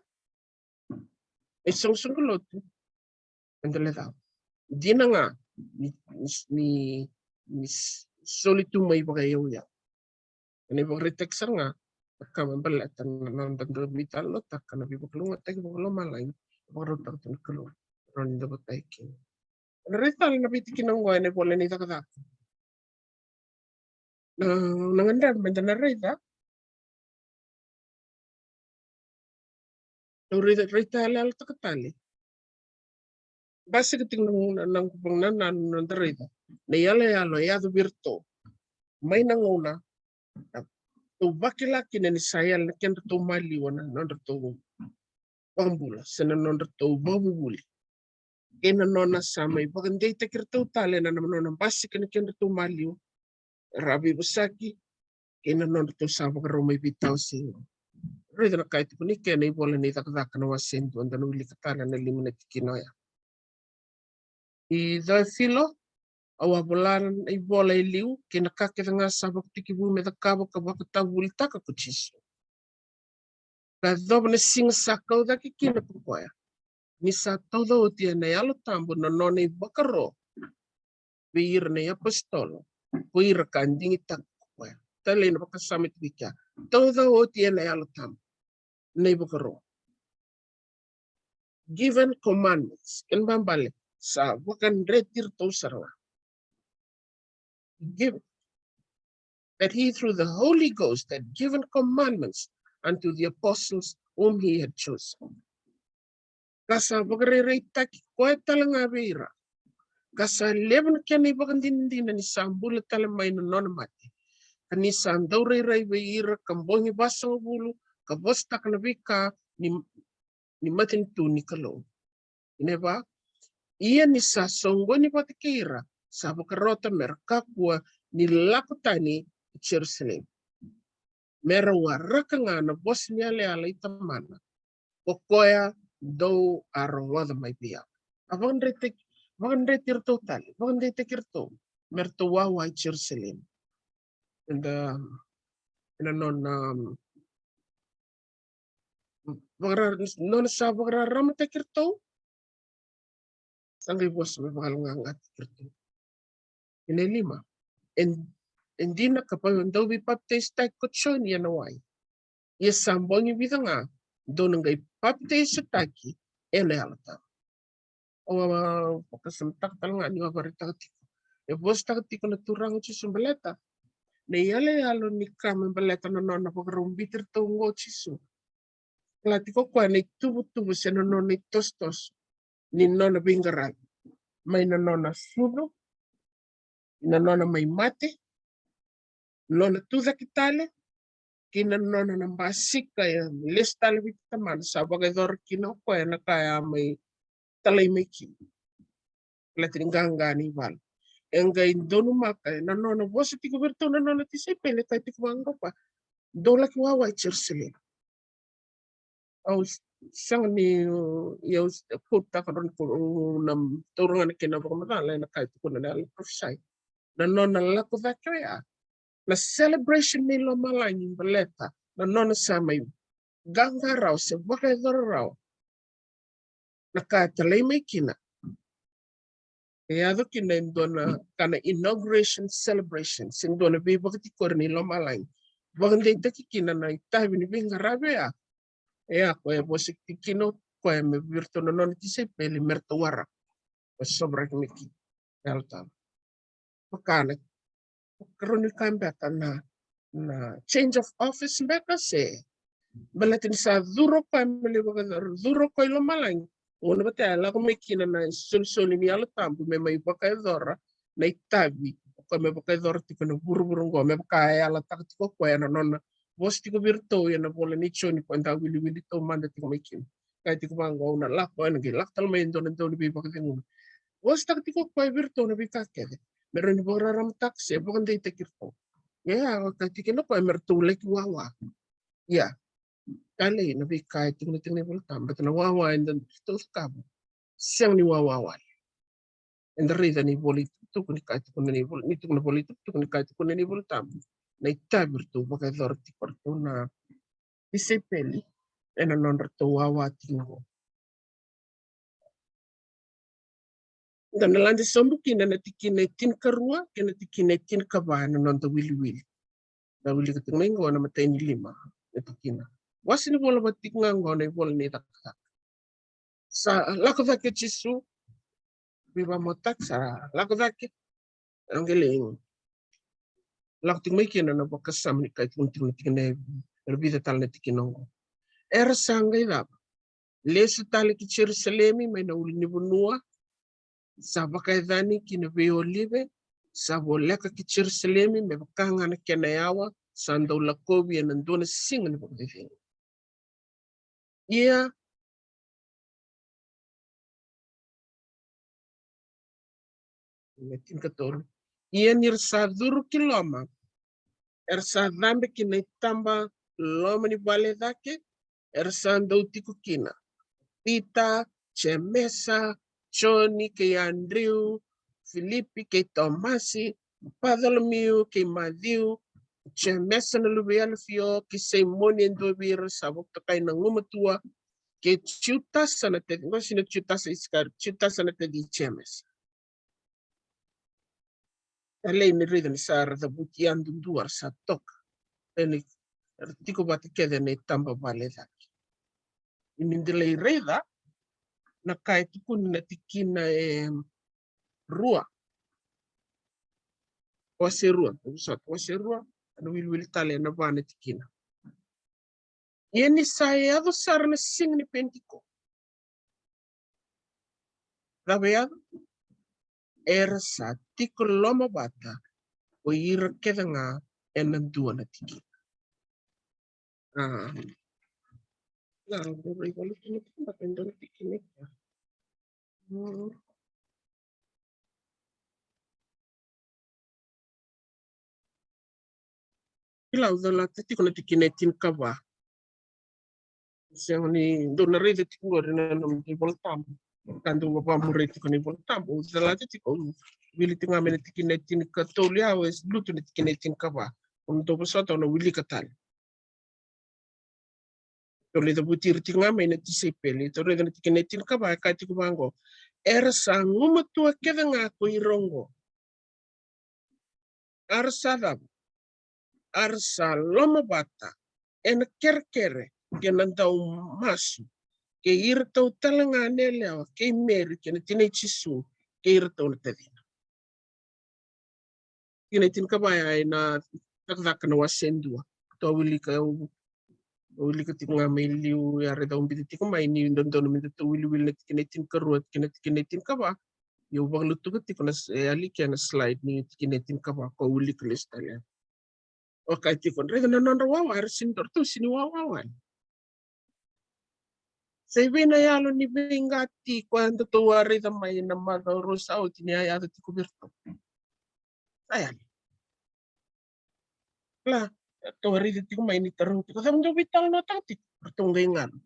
e soqosoqo lotu. Eda lai cava? Dina ga ni, ni, ni, ni soli tu mai vakaiyauyau. Ena ivakaraitaki sara ga na ka me baleta na noda dau veitalanoataka na veivakalougatataki vakalomalagi e vakarautaka tu na Kalou. Rawa ni da votai kina. Ena raica tale na veitikina oqo ena ivola ni Cakacaka. Na, na gadreva meda na raica. Dau raica, raica tale, yalataka tale. Basika tiko na, na, na, na, na, na noda raica na iyaloyalo e yaco vei iratou mai na gauna na tou vakila kina ni sa yali na kedratou maliwa na nodratou vakabula se na nodratou vakavuvuli. Kei na nona sa mai vakadeitaki iratou tale na, na nona basika na kedratou maliwa, ra veivosaki, kei na nodratou sa vakarau mai veitawasei. Raica na ka e tukuni kina na ivola ni Cakacaka na wase e dua, da na wilika tale na lima na tikina oya. I Cefilo, au a vola na ivola e liu kei na ka kece ga sa vakatekivu me cakava ka vakatavulitaka ko Jisu. Ka yacova na siga sa kau cake kina ko koya, ni sa tauca oti ena Yalo Tabu na nona ivakaro vei ira na iapositolo, ko ira ka digitaka ko koya. Talei na vakasama tiko i kea. Tauca oti ena Yalo Tabu na ivakaro. Given commandments. Kena ibalebale sa vakadreti iratou sara ga. Given that he through the Holy Ghost had given commandments unto the apostles whom he had chosen. Ka sa vakarairaitaki koya tale ga vei ira, ka sa levu na kena ivakadinadina ni sa bula tale mai na nona mate, ka ni sa dau rairai vei ira ka bogi vasagavulu, ka vosataka na veika ni, ni matanitu ni Kalou. Kena iva, ia ni sa soqoni vata kei ira, sa vakarota me ra kakua ni lako tani i Jerusalemi, me ra waraka ga na vosa ni yalayala i Tamana, ko koya dou a rogoca mai vei au. A vakadreti, vakadreti iratou tale, vakadeitaki iratou me ratou wawa i Jerusalemi. Eda, ena nona, um, vakara-, nona sa vakararamataki iratou, sa qai vosa me vakalagagataki iratou. Kena lima, e, e dina ka dau veipapitaisotaki ko Joni ena wai. Ia sa bogi vica ga dou na qai papitaisotaki ena Yalo Tabu. Au a vakasamataka tale ga ni vakaraitaka tiko, e vosataka tiko na Turaga o Jisu baleta na iyaloyalo ni ka me baleta na nona vakarau biuti iratou oqo o Jisu. Kila tiko koya na ituvatuva se na nona itosotoso ni nona veiqaravi, mai na nona sucu, na nona mai mate, nona tucake tale, kei na nona na basika e lesu tale vei Tamana, sa vakayacora kina o koya na ka e a mai talai mai kina. Baleta ni qaqa ni valu. E qai donumaka na nona vosa tiko vei iratou na nona tisaipeli, e kaya tiko vaqo, dou laki wawa i Jerusalemi. Au sega ni, au quote-taka na, na taura ga na kena vakamacala ena ka e tukuna na yalo parofisai. Na nona lako cake oya, na celebration ni lomalagi baleta na nona sa mai qaqa rawa se vakayacora rawa na ka e talai mai kina. E yaco kina e dua na ka na inauguration celebration, se dua na veivakatikori ni lomalagi, vakadeitaki kina na itavi ni veiqaravi oya. E a koya e vosataki kina o koya me vei iratou na nona tisaipeli me ratou waraka, me sovaraki mai kina na Yalo Tabu. Vaka na, vakarau ni ka beka na, na change of office beka se baleta ni sa curu o koya me lai vakayacora, curu o koya i lomalagi. Gauna vata ya e lako mai kina na isolisoli ni Yalo Tabu me mai vakayacora na itavi o koya me vakayacora tiko na vuravura oqo, me vaka e yalataka tiko o koya ena nona vosa tiko vei iratou ena ivola nei Joni, koya da wiliwili taumada tiko mai kina. Kaya tiko vaqo, au na lako, au na qai lako tale mai e dua na dau ni veivakacegui. Vosataka tiko o koya vei iratou na veika kece me rawa ni vakararamataka se vakadeitaki iratou. Ia, kaya tiko kina o koya me ratou laki wawa. Ia, talei na veika e tukuna tiko na iVolatabu, baleta na wawa eda ratou cakava, sega ni wawa wale. Eda raica na ivola itukutuku ni ka e tukuna na ivola, ni tukuna na ivola itukutuku ni ka e tukuna na iVolatabu. na itavi ratou vakayacora tiko ratou na tisaipeli ena nodratou wawa tiko qo. Da na lade sobu kina na tikina e tinikarua kei na tikina e tinikava ena noda wiliwili. Da wilika tiko mai qo na imatai ni lima na tikina. Wase ni vola vata tiko ga qo na ivola ni Cakacaka. Sa lako cake o Jisu, veivakamoutaki sa lako cake. Au qai lai lako tiko mai kina na vakasama ni ka e tukuni tiko na tikina e, era vica tale na tikina oqo. Era sa qai cava? Lesu tale ki Jerusalemi mai na ulunivanua, sa vakayacani ki na veiolive, sa voleka ki Jerusalemi me vaka ga na kena yawa, sa dau lakovi ena dua na siga ni vakacecegu. Ia, na tinikatolu. Ia ni ra sa curu ki loma, era sa cabe ki na itaba loma ni vale cake, era sa dau tiko kina Pita, Jemesa, Joni kei Adriu, Filipi kei Tomasi, Pacolomiu kei Maciu, Jemesa na luve i Alafio, kei Saimoni e dua vei ira sa vakatokai na gumatua, kei Jutasa na taci, qo sina Jutasa Isikarioti, Jutasa na taci i Jemesa. Talei ni raica ni sa ra cavuti yadudua, ra sa toka. Ena, ra tiko vata kece ena itaba vale cake. Ni da lai raica na ka e tukuni na tikina e rua. Wase rua, sa wase rua, na wiliwili tale ena va na tikina. Ia ni sa yaco sara na siga ni Penitiko. Cava e yaco? Era sa tiko loma vata ko ira kece ga ena dua na tikina. A. Na, au dau raica tiko na tikina, beka e dua na tikina e kea. Mm. Kila, au calata tiko na tikina e tinikava. Sega ni dou na raica tiko qori na nomudou iVolatabu. Ka dou vakamuria tiko na iVolatabu. Au calata tiko, au wili tiko ga mai na tikina e tinikatolu, ia au lutu na tikina e tinikava. Au na dou vosota, au na wilika tale. Tou lai cavuti ira tiko ga mai na tisaipeli. Tou raica na tikina e tinikava, e kaya tiko vaqo. Era sa gumatua kece ga ko ira oqo. A ra sa cava? A ra sa lomavata ena kerekere kei na daumasu, kei iratou tale ga na yalewa kei Meri kei na tinai Jisu, kei iratou na tacina. Tikina e tinikava ya ena Cakacaka na wase e dua. Tou wilika, au wilika tiko ga mai liu, ia raica au biuta tiko mai ni dodonu me datou wiliwili na tikina e tinikarua kei na tikina e tinikava. Ia au vakalutuka tiko na s-, e, yali kina na slide ni tikina e tinikava, ko wilika lesu tale. O kaya tiko, raica na nodra wawa, era sega ni, ratou sega ni wawa wale. Sa i vei na yalo ni veiqati koya datou a raica mai na macawa rua sa oti ni a yaco tiko vei iratou? Sa yali. La, ratou a raica tiko mai ni tarau tiko, cava dou veitalanoataka tiko? Ratou qai galu.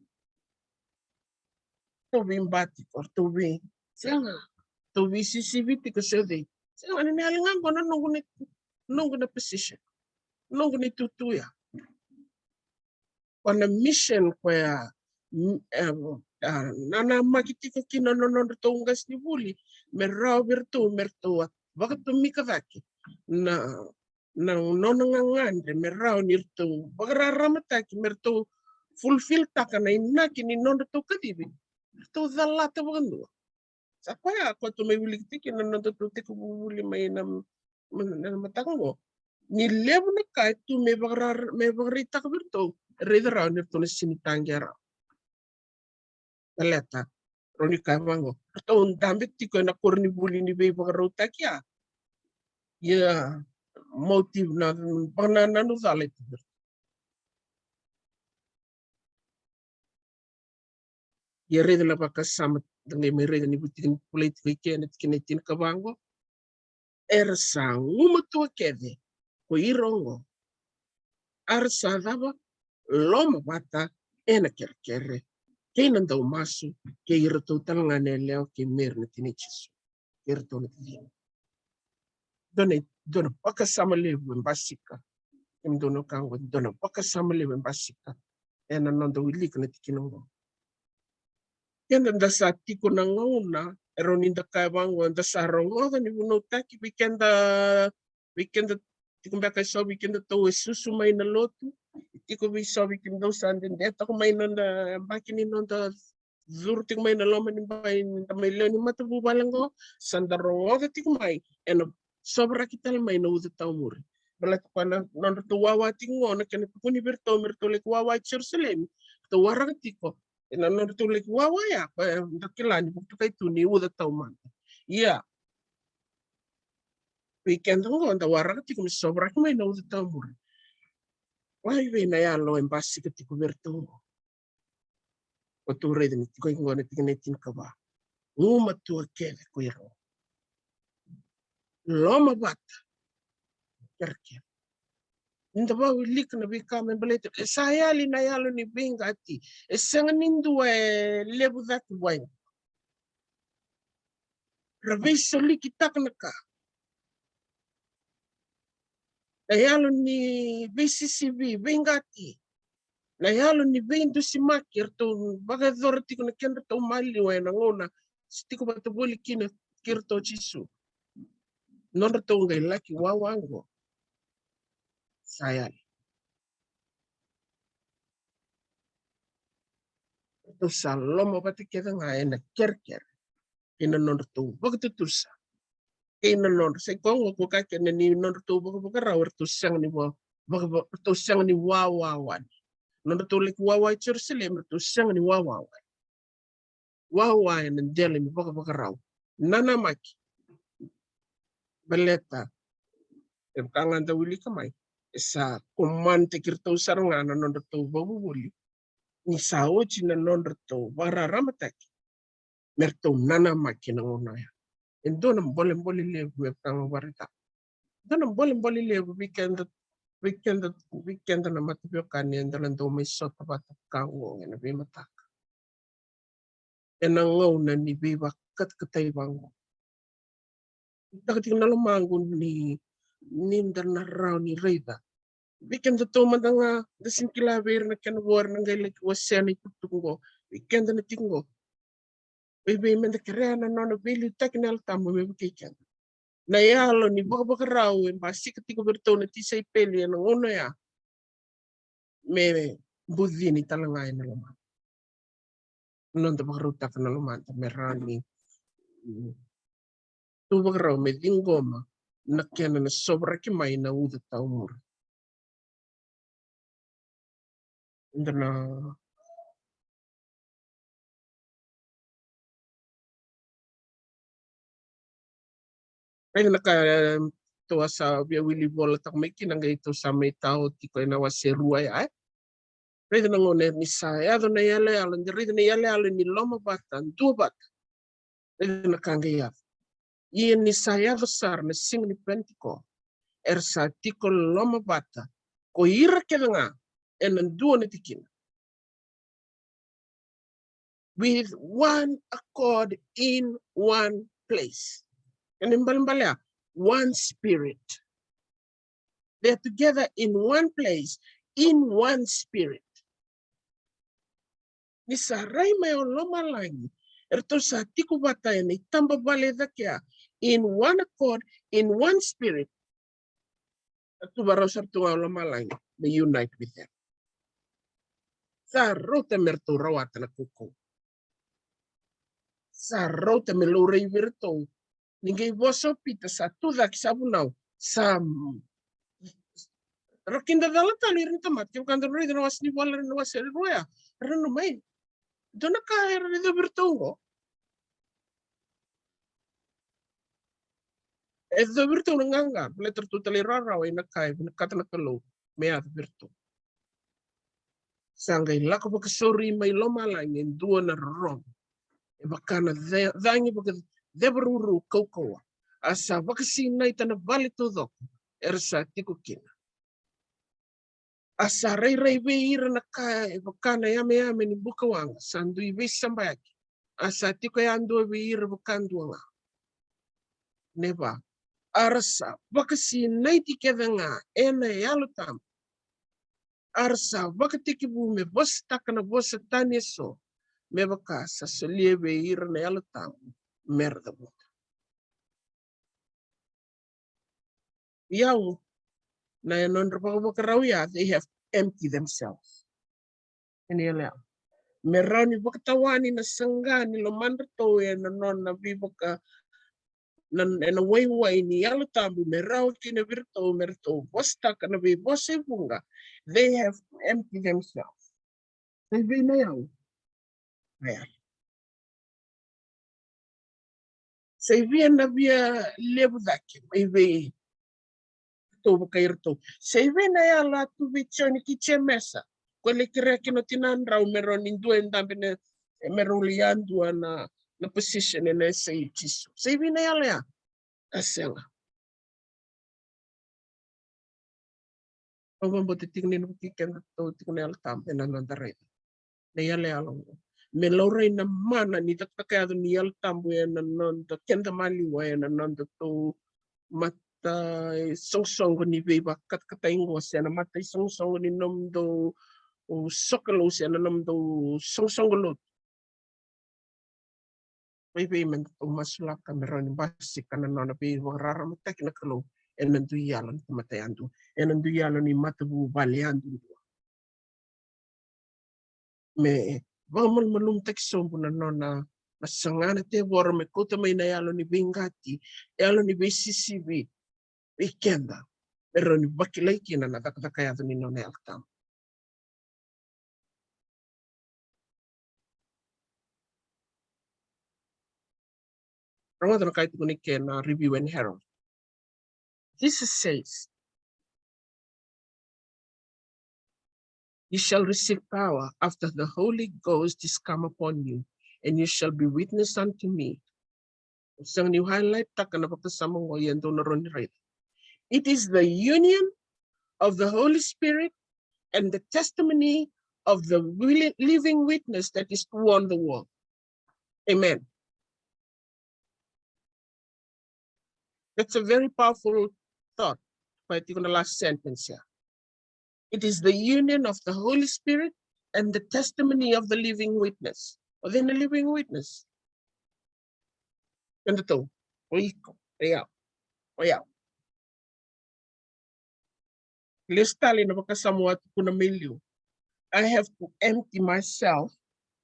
Ratou veiba tiko, ratou vei, sega, ratou veisisivi tiko se o cei. Sega, ni yali ga qo na noqu na, noqu na position, noqu na itutu ya. Ko na mission koya, mm, em, a, nanamaki tiko kina na nodratou qasenivuli, me rawa vei iratou me ratou a vakatomika cake na, na nona gagadre, me rawa ni ratou vakararamataki, me ratou fulfilltaka na inaki ni nodratou kacivi. Ratou calata vakadua. Sa koya, koya tou mai wilika tiko na nodatou tekivu vuli mai na, na, na mataka qo. Ni levu na ka e tu me vakara-, me vakaraitaka vei iratou, raica rawa ni ratou na sega ni taqeya rawa. Baleta, rawa ni kaya vaqo, ratou dabe tiko ena koronivuli ni veivakarautaki ya. Ia, motive na, vakanananu cala e tu vei iratou. Ia raica na vakasama, da qai mai raica ni vuti ni kulai tiko i ke na tikina e tinikava qo. Era sa gumatua kece ko ira oqo. A ra sa cava? Lomavata ena kerekere kei na daumasu, kei iratou tale ga na yalewa kei Meri na tinai Jisu, kei iratou na tacina. Dua na, dua na vakasama levu e basika. Kemudou na wekaqu, e dua na vakasama levu e basika ena noda wilika na tikina oqo. Keda da sa tiko na gauna, e rawa ni da kaya vaqo, da sa rogoca ni vunautaki vei keda, vei keda tiko beka e so vei kedatou e susu mai na lotu, tiko vei so vei kedatou sa dedetaka mai na noda yabaki ni noda curu tiko mai na loma ni bai, da mai lewe ni matavuvale oqo, sa da rogoca tiko mai ena sovaraki tale mai na uca taumuri. Baleta koya na nodratou wawa tiko oqo, na kena tukuni vei iratou me ratou laki wawa i Jerusalemi, ratou waraka tiko ena nodratou laki wawa ya, koya da kila ni vakatokai tu ni uca taumada. Ia, vei keda oqo da waraka tiko me sovaraki mai na uca taumuri. Vakaevei na yalo e basika tiko vei iratou oqo? Kotou raica ni tiko oqo na tikina e tinikava. Gumatua kece ko ira. Lomavata. Kerekere. Ni da vakawilika na veika me baleta, e sa yali na yalo ni veiqati. E sega ni dua e levu cake vua. Ra veisolikitaka na ka. Na yalo ni veisisivi, veiqati. Na yalo ni veidusimaki, eratou vakayacora tiko na kedratou maliwa ena gauna se tiko vata voli kina kei iratou o Jisu. Nodratou qai laki wawa oqo. Sa yali. Ratou sa lomavata kece ga ena kerekere kei na nodratou vakatutusa. Kei na nodra, sai koya oqo ko kaya kina ni nodratou vakavakarau, eratou sega ni wa, vaka, eratou sega ni wawa wale. Nodratou laki wawa i Jerusalemi, eratou sega ni wawa wale. Wawa ena dela ni vakavakarau. Nanamaki. Baleta, e vaka ga da wilika mai, e sa commandtaki iratou sara ga na nodratou vakavuvuli. Ni sa oti na nodratou vakararamataki, me ratou nanamaki na gauna oya. E dua na bolebole levu me vaka ga vakaraitaka. Dua na bolebole levu vei keda, vei keda, vei keda na mataveiwekani eda na dau mai sota vata vaka oqo ena veimataka. Ena gauna ni veivakatakatai vaqo. Taka tiko na lomaqu ni, ni da na rawa ni raica. Vei keda taumada ga, da sega ni kila vei ira na kena vo era na qai laki wasea na itukutuku oqo. Vei keda na tiko oqo. Vei, vei meda kerea na nona veiliutaki na Yalo Tabu me vukei keda. Na yalo ni vakavakarau e basika tiko vei iratou na tisaipeli ena gauna oya. Me bucini tale ga ena lomada. Noda vakarautaka na lomada me rawa ni, mm, tu vakarau me ciqoma na kena na sovaraki mai na uca taumuri. Da na raica na ka, em, tou a sa via wili vola toka mai kina, qai tou sa mai tao tiko ena wase rua ya, e. Raica na gauna ni sa yaco na iyaloyalo, da raica na iyaloyalo ni lomavata, duavata. Raica na ka qai yaco. Ia ni sa yaco sara na siga ni Penitiko, era sa tiko lomavata ko ira kece ga ena dua na tikina. With one accord in one place. Kena ibalebale ya, one spirit. They're together in one place, in one spirit. Ni sa rai mai o lomalagi, eratou sa tiko vata ena itaba vale cake ya, in one accord, in one spirit. A tu varau sara tu ga o lomalagi me unite with them. Sa rauta me ratou rawata na kaukauwa. Sa rauta me laurai vei iratou. Ni qai vosa o Pita, sa tu cake, sa vunau, sa, mm, ra kidacala tale ira na tamata. Kevaka da raica na wase ni vola, na wase rua ya, ra nanuma, e dua na ka era raica vei iratou oqo. E yacovi iratou na qaqa, baleta ratou talairawarawa ina ka e vinakata na Kalou me yaco vei iratou. Sa qai lako vakasauri mai lomalagi e dua na rorogo e vaka na ce-, cagi vakacevaruru kaukauwa, a sa vakasinaita na vale taucoko era sa tiko kina. A sa rairai vei ira na ka e vaka na yameyame ni bukawaqa, sa dui veisabayaki. A sa tiko yadua vei ira vakadua ga. Neva, a ra sa vakasinaiti kece ga ena Yalo Tabu, a ra sa vakatekivu me vosataka na vosa tani eso, me vaka sa solia vei ira na Yalo Tabu me ra cavuta. Ia, na nodra vakavakarau ya, they have emptied themselves. Ena iyaloyalo. Me rawa ni vakatawani na saqa ni lomadratou ena nona veivaka, na, ena waiwai ni Yalo Tabu me rawa kina vei iratou me ratou vosataka na veivosa e vuqa. They have emptied themselves. Sa i vei na yalo? Na yalo. Sa i vei na via levu cake mai vei iratou vakai iratou? Sa i vei na yalo a tu vei Joni kei Jemesa, ko lai kerea kina o tinadrau me rau ni dua e dabe na, me rau lai yadua na, na position ena yasai Jisu? Sa i vei na yalo ya? A sega. Au vakabauta tiko ni na vukei kedatou tiko na Yalo Tabu ena noda raica na iyaloyalo oqo. Me laurai na mana ni cakacaka yaco ni Yalo Tabu ena noda, keda maliwa, ena nodatou mataisoqosoqo ni veivakatakatai qo, se na mataisoqosoqo ni nomudou sokalou, se na nomudou soqosoqo lotu. Vei, vei me datou masulaka me rawa ni basika na nona veivakararamataki na Kalou ena dui yalo ni tamata yadua, ena dui yalo ni matavuvale yadudua. Me vakamalumalumutaki sobu na nona, na saga na tevoro me kauta mai na yalo ni veiqati, yalo ni veisisivi vei keda, me rawa ni vakilai kina na cakacaka yaco ni nona Yalo Tabu. Rogoca na ka e tukuna ike na Review and Herald. Jesus says, "You shall receive power after the Holy Ghost is come upon you, and you shall be witness unto me." Au sega niu highlight taka na vakasama oqo, ia dou na rawa ni raica. It is the union of the Holy Spirit and the testimony of the willi-, living witness that is to warn the world. Amen. That's a very powerful thought. Koya tiko na last sentence ya. It is the union of the Holy Spirit and the testimony of the living witness. O cei na living witness? Kedatou. O iko. O yau. O yau. Lesu tale na vakasama au a tukuna mai liu. I have to empty myself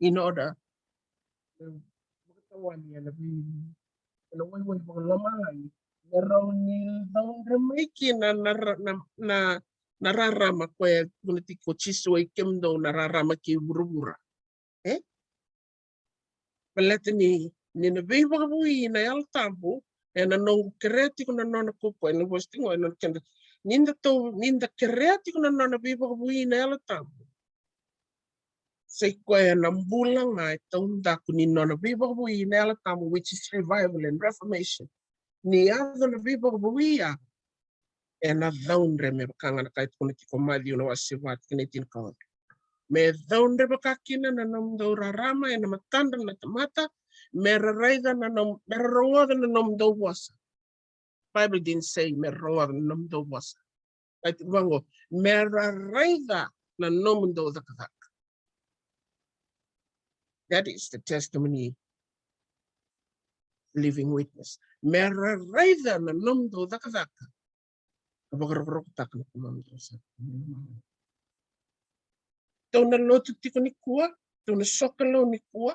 in order na vakatawani ena vei, ena waiwai vakalomalagi, me rawa ni caudre mai kina na ra-, na, na, na rarama koya e tukuna tiko o Jisu, "Oi kemudou na rarama kei vuravura." E? Baleta ni, ni na veivakavoui na Yalo Tabu, ena noqu kerea tiko na nona kaukaua, ena vosa tiko ena nona keda. Ni da tou, ni da kerea tiko na nona veivakavoui na Yalo Tabu, sa i koya na bula ga e taudaku ni nona veivakavoui na Yalo Tabu, which is revival and reformation. Ni yaco na veivakavoui ya, ena caudre, me vaka ga na ka e tukuna tiko o Maciu na wase va, tikina e tinikaono. Me caudre vakakina na nomudou rarama ena matadra na tamata, me ra raica na nom-, me ra rogoca na nomudou vosa. Bible didn't say me ra rogoca na nomudou vosa. Kaya tiko vaqo, me ra raica na nomudou cakacaka. That is the testimony, living witness. Me ra raica na nomudou cakacaka ka vakarokorokotaka na nomudou sa. Tou na lotu tiko nikua, tou na sokalou nikua,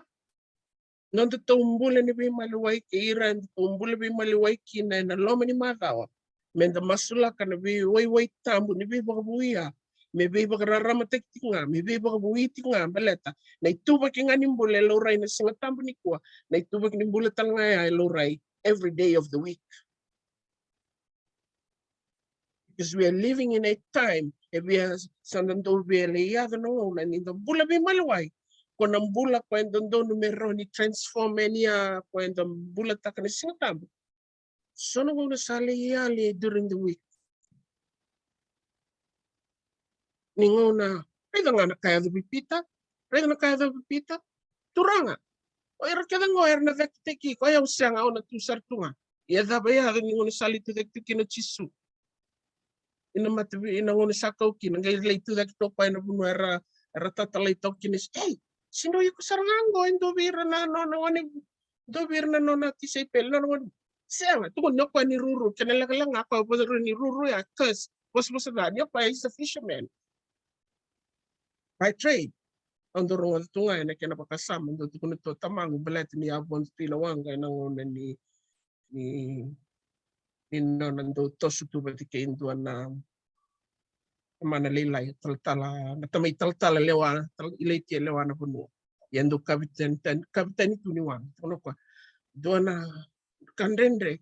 nodatou bula ni veimaliwai kei ira edatou bula veimaliwai kina ena loma ni macawa. Me da masulaka na veiwaiwai tabu ni veivakavoui ya, me veivakararamataki tiko ga, me veivakavoui tiko ga, baleta na ituvaki ga ni bula e laurai na Siga Tabu nikua, na ituvaki ni bula tale ga ya e laurai every day of the week. Because we are living in a time, e via sa dodonu via lai yaco na gauna ni da bula veimaliwai, ko na bula ko e dodonu me rawa ni transform yani ya, ko e da bulataka na Siga Tabu. So na gauna sa lai yali during the week. Ni gauna, raica ga na ka yaco vei Pita, raica na ka yaco vei Pita. Turaga, o ira kece ga era na cakitaki iko, o yau sega, au na tu sara tu ga. Ia cava e yaco ni gauna sa lai tucake tu kina o Jisu? ina matavi, ina gauna sa kau kina, qai lai tu cake toka o koya ena vanua era, era tatalai toka kina, e, sega ni o iko sara ga qo e dua vei ira na nona gone, dua vei ira na nona tisaipeli, nona gone. Sega, tukuni ni o koya ni ruru, kena lekaleka ga o koya vosavosa ni ruru ya, curse, vosavosa ca, ni o koya is a fisherman by trade. Au dau rogoca tu ga ena kena vakasama, dau tukuna tu o tamaqu baleta ni a vodo tu ina waqa ena gauna ni, ni, ni nona dau toso tu vata kei dua na tamana lailai, talatala, na tamai talatala lewa, tala, ilaitia lewa na vanua. Ia dau kavetani, tani, kavetani tu ni waqa. Tukuna o koya, dua na ka dredre.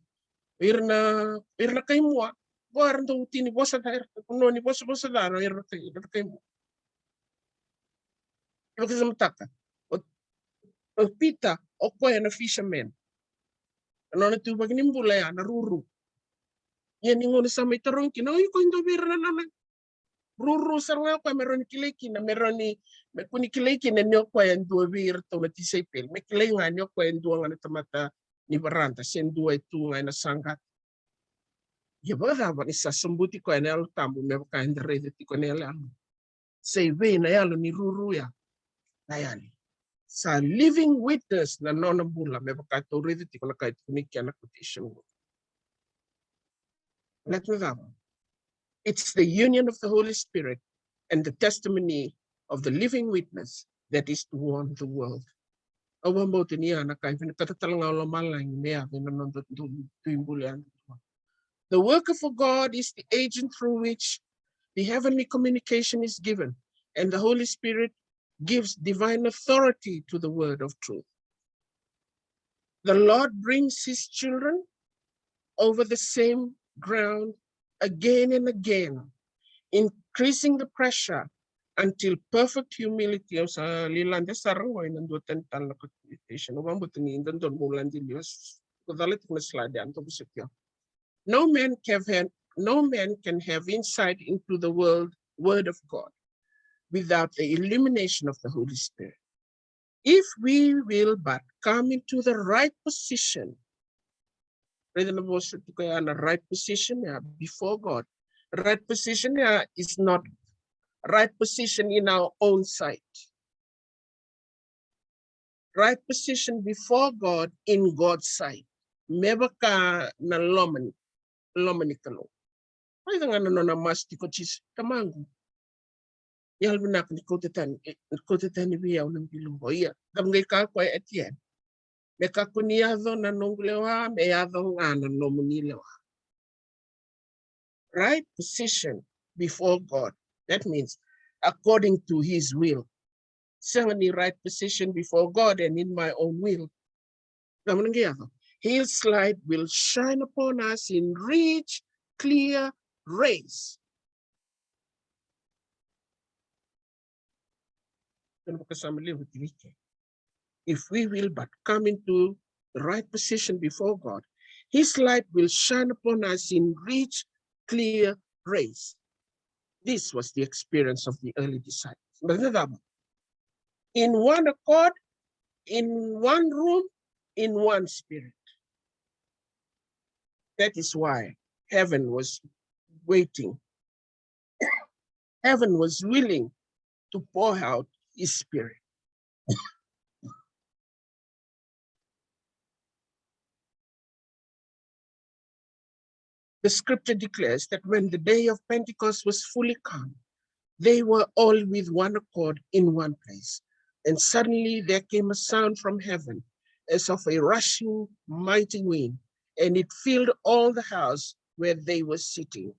O ira na, o ira na kaimua. Qo era dau tini vosa ca, era dau noni vosavosa ca, o ira na kai, ira na kaimua. Vakasamataka. O, o Pita, o koya na fisherman. Na nona ituvaki ni bula ya na ruru. Ia ni gauna sa mai tarogi kina, o iko e dua vei ira na nona. Ruru sara ga o koya me rawa ni kilai kina, me rawa ni, me kua ni kilai kina ni o koya e dua vei iratou na tisaipeli. Me kilai ga ni o koya e dua ga na tamata ni varada, se dua e tu ga ena saqata. Ia vakacava ni sa sobuti koya na Yalo Tabu me vaka eda raica tiko na iyaloyalo? Sa i vei na yalo ni ruru ya? Na yali. Sa living witness na nona bula me vaka tou raica tiko na ka e tukuni kina na quotation. Baleta na cava? It's the union of the Holy Spirit and the testimony of the living witness that is to warn the world. Au vakabauta ni ya na ka e vinakata tale ga o lomalagi me yaco ena noda dui bula yadua. The worker for God is the agent through which the heavenly communication is given, and the Holy Spirit gives divine authority to the word of truth. The Lord brings his children over the same ground again and again, increasing the pressure until perfect humility. Au sa lilade sara qo ena dua tani tale na quotation. Au vakabauta ni dodonu meu lade liu, ko cala tiko na slide ya, dou vosoti au. No man can have, no man can have insight into the world, word of God without the illumination of the Holy Spirit. If we will but come into the right position. Raica na vosa tiko ya na right position ya before God. Right position ya is not right position in our own sight. Right position before God in God's sight. Me vaka na loma ni, loma ni Kalou. Raica ga na nona masu tiko o Jisu, tamaqu. Yalovinaka ni kauta tani, ni kauta tani vei au na bilo qo. Ia, cava qai kaya o koya at the end? Me kakua ni yaco na noqu lewa, me yaco ga na nomuni lewa. Right position before God. That means according to his will. Sega ni right position before God and in my own will. Cava na qai yaco? His light will shine upon us in rich, clear rays. Kena vakasama levu tiko. If we will but come into the right position before God, his light will shine upon us in rich, clear rays. This was the experience of the early disciples. Baleta na cava? In one accord, in one room, in one spirit. That is why heaven was waiting. Heaven was willing to pour out his spirit. The scripture declares that when the day of Pentecost was fully come, they were all with one accord in one place. And suddenly there came a sound from heaven as of a rushing mighty wind, and it filled all the house where they were sitting.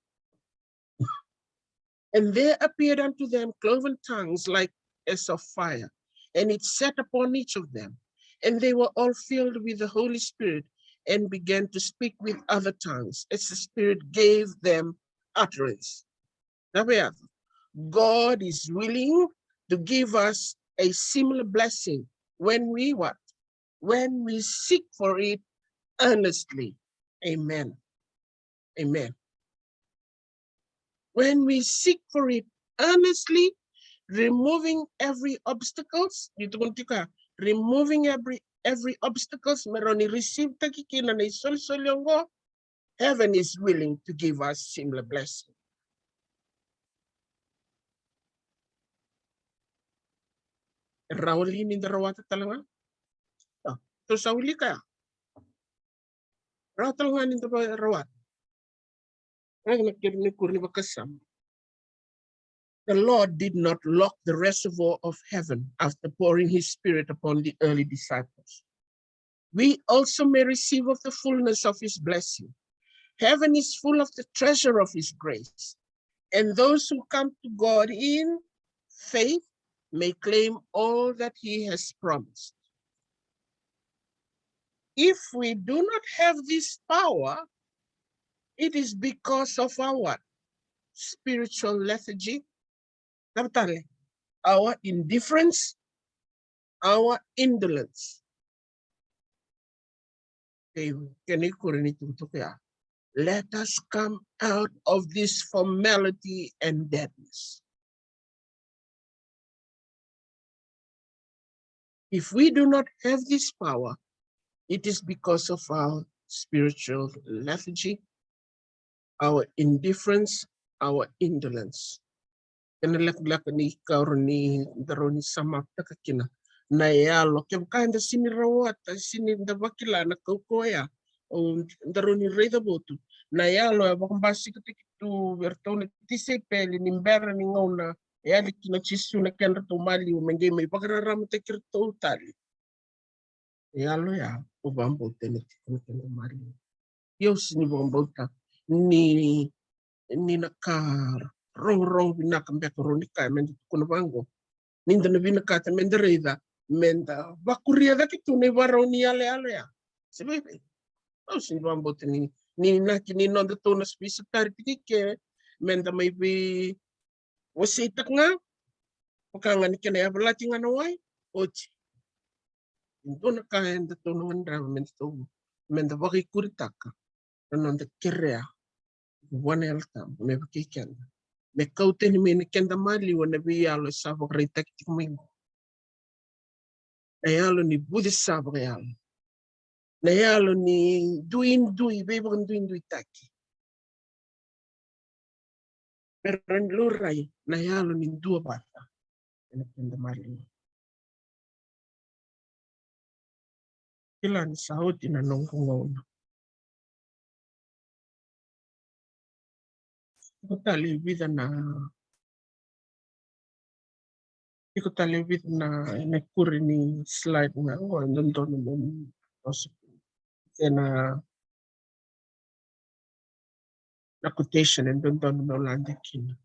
And there appeared unto them cloven tongues like as of fire, and it sat upon each of them. And they were all filled with the Holy Spirit, and began to speak with other tongues as the Spirit gave them utterance. Now we have, God is willing to give us a similar blessing when we what? When we seek for it earnestly. Amen. Amen. When we seek for it earnestly, removing every obstacles, ni tukuna tiko ya, removing every, every obstacles, me rawa ni receive taki kina na isolisoli oqo, heaven is willing to give us similar blessing. E rawa li ni da rawata tale ga? Tou sa wilika ya. Rawa tale ga ni da rawata. Raica na kena ikuri ni vakasama. The Lord did not lock the reservoir of heaven after pouring his Spirit upon the early disciples. We also may receive of the fullness of his blessing. Heaven is full of the treasure of his grace, and those who come to God in faith may claim all that he has promised. If we do not have this power, it is because of our what? Spiritual lethargy. Cava tale? Our indifference, our indolence. Kei, kena ikuri ni tukutuku ya. Let us come out of this formality and deadness. If we do not have this power, it is because of our spiritual lethargy, our indifference, our indolence. Kena lekaleka ni ka o rawa ni da rawa ni sum up taka kina na yalo. Kevaka eda sini rawata, sini da vakila na kaukauwa ya, o da rawa ni raica votu na yalo e vakabasikataki tu vei iratou na tisaipeli ni bera ni gauna e yali kina o Jisu na kedratou maliwa me qai mai vakararamataki iratou tale. E yalo ya, au vakabauta ena tiko na kena maliwa. Ia au sini vakabauta ni, ni na ka rogorogo vinaka beka rawa ni kaya meda tukuna vaqo. Ni da na vinakata meda raica, meda vakuria cake tu na ivarau ni yaloyalo ya. Se vei, au sini vakabauta ni, ni inaki ni nodatou na veisotari tiko i ke, meda mai veiwaseitaka ga, vaka ga ni kena yavalati ga na wai, oti. E dua na ka edatou na gadreva medatou, meda vakaikuritaka na noda kerea vua na Yalo Tabu me vukei keda, me kau tani mai na keda maliwa na veiyalo e sa vakaraitaki tiko mai qo. Na yalo ni vucesa vakayalo, na yalo ni duidui, veivakaduiduitaki. Me rawa ni laurai na yalo ni duavata ena keda maliwa. Kila ni sa oti na noqu gauna. Tiko tale e vica na, tiko tale e vica na, na ikuri ni slide ga qo e dodonu meu toso. Ena, na quotation e dodonu meu lade kina.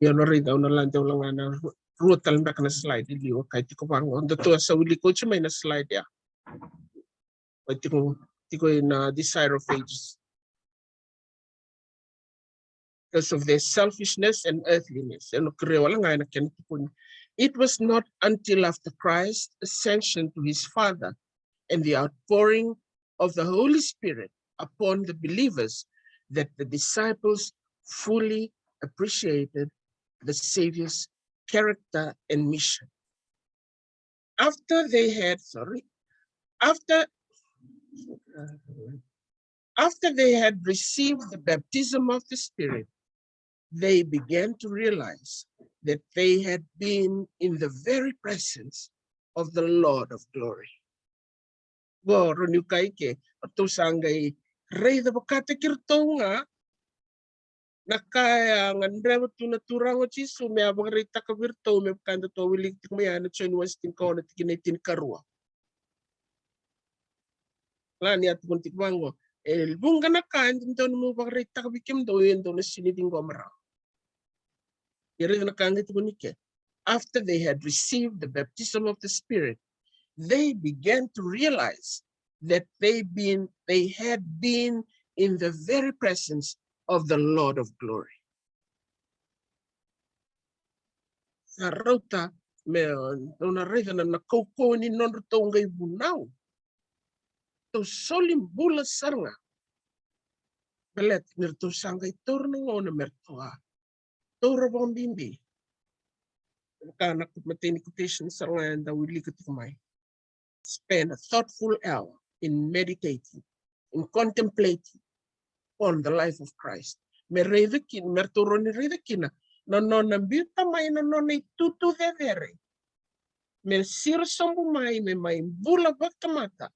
Ia au na raica, au na lade, au lade ga na rua, rua tale beka na slide i liu, ka e tiko vaqo. Datou sa wilika oti mai na slide ya. Ka e tiko, tiko ena Desire of Ages. Because of their selfishness and earthliness. Ena kerea wale ga ena kena tukuni. It was not until after Christ's ascension to his Father and the outpouring of the Holy Spirit upon the believers that the disciples fully appreciated the Savior's character and mission. After they had, sorry, after, after they had received the baptism of the Spirit, they began to realize that they had been in the very presence of the Lord of glory. Qo rawa niu kaya i ke, ratou sa qai raica vakataki iratou ga na ka e a gadreva tu na Turaga o Jisu me a vakaraitaka vei iratou, me vaka datou wilika tiko mai ya ena Joni wase tinikaono, tikina e tinikarua. Kila ni a tukuna tiko vaqo, e vuqa na ka e dodonu meu vakaraitaka vei kemudou, ia dou na sini ciqoma rawa. Ia raica na ka qai tukuni i ke. After they had received the baptism of the Spirit, they began to realize that they been, they had been in the very presence of the Lord of glory. Sa rauta me dou na raica na, na kaukauwa ni nodratou qai vunau. Ratou soli bula sara ga. Baleta ni ratou sa qai taura na gauna me ratou a taura vakabibi. Vaka na imatai ni quotation sara ga eda wilika tiko mai. Spend a thoughtful hour in meditating, in contemplating on the life of Christ. Me raica kina, me ratou rawa ni raica kina na nona biuta mai na nona itutu cecere. me siro sobu mai, me mai bula vakatamata.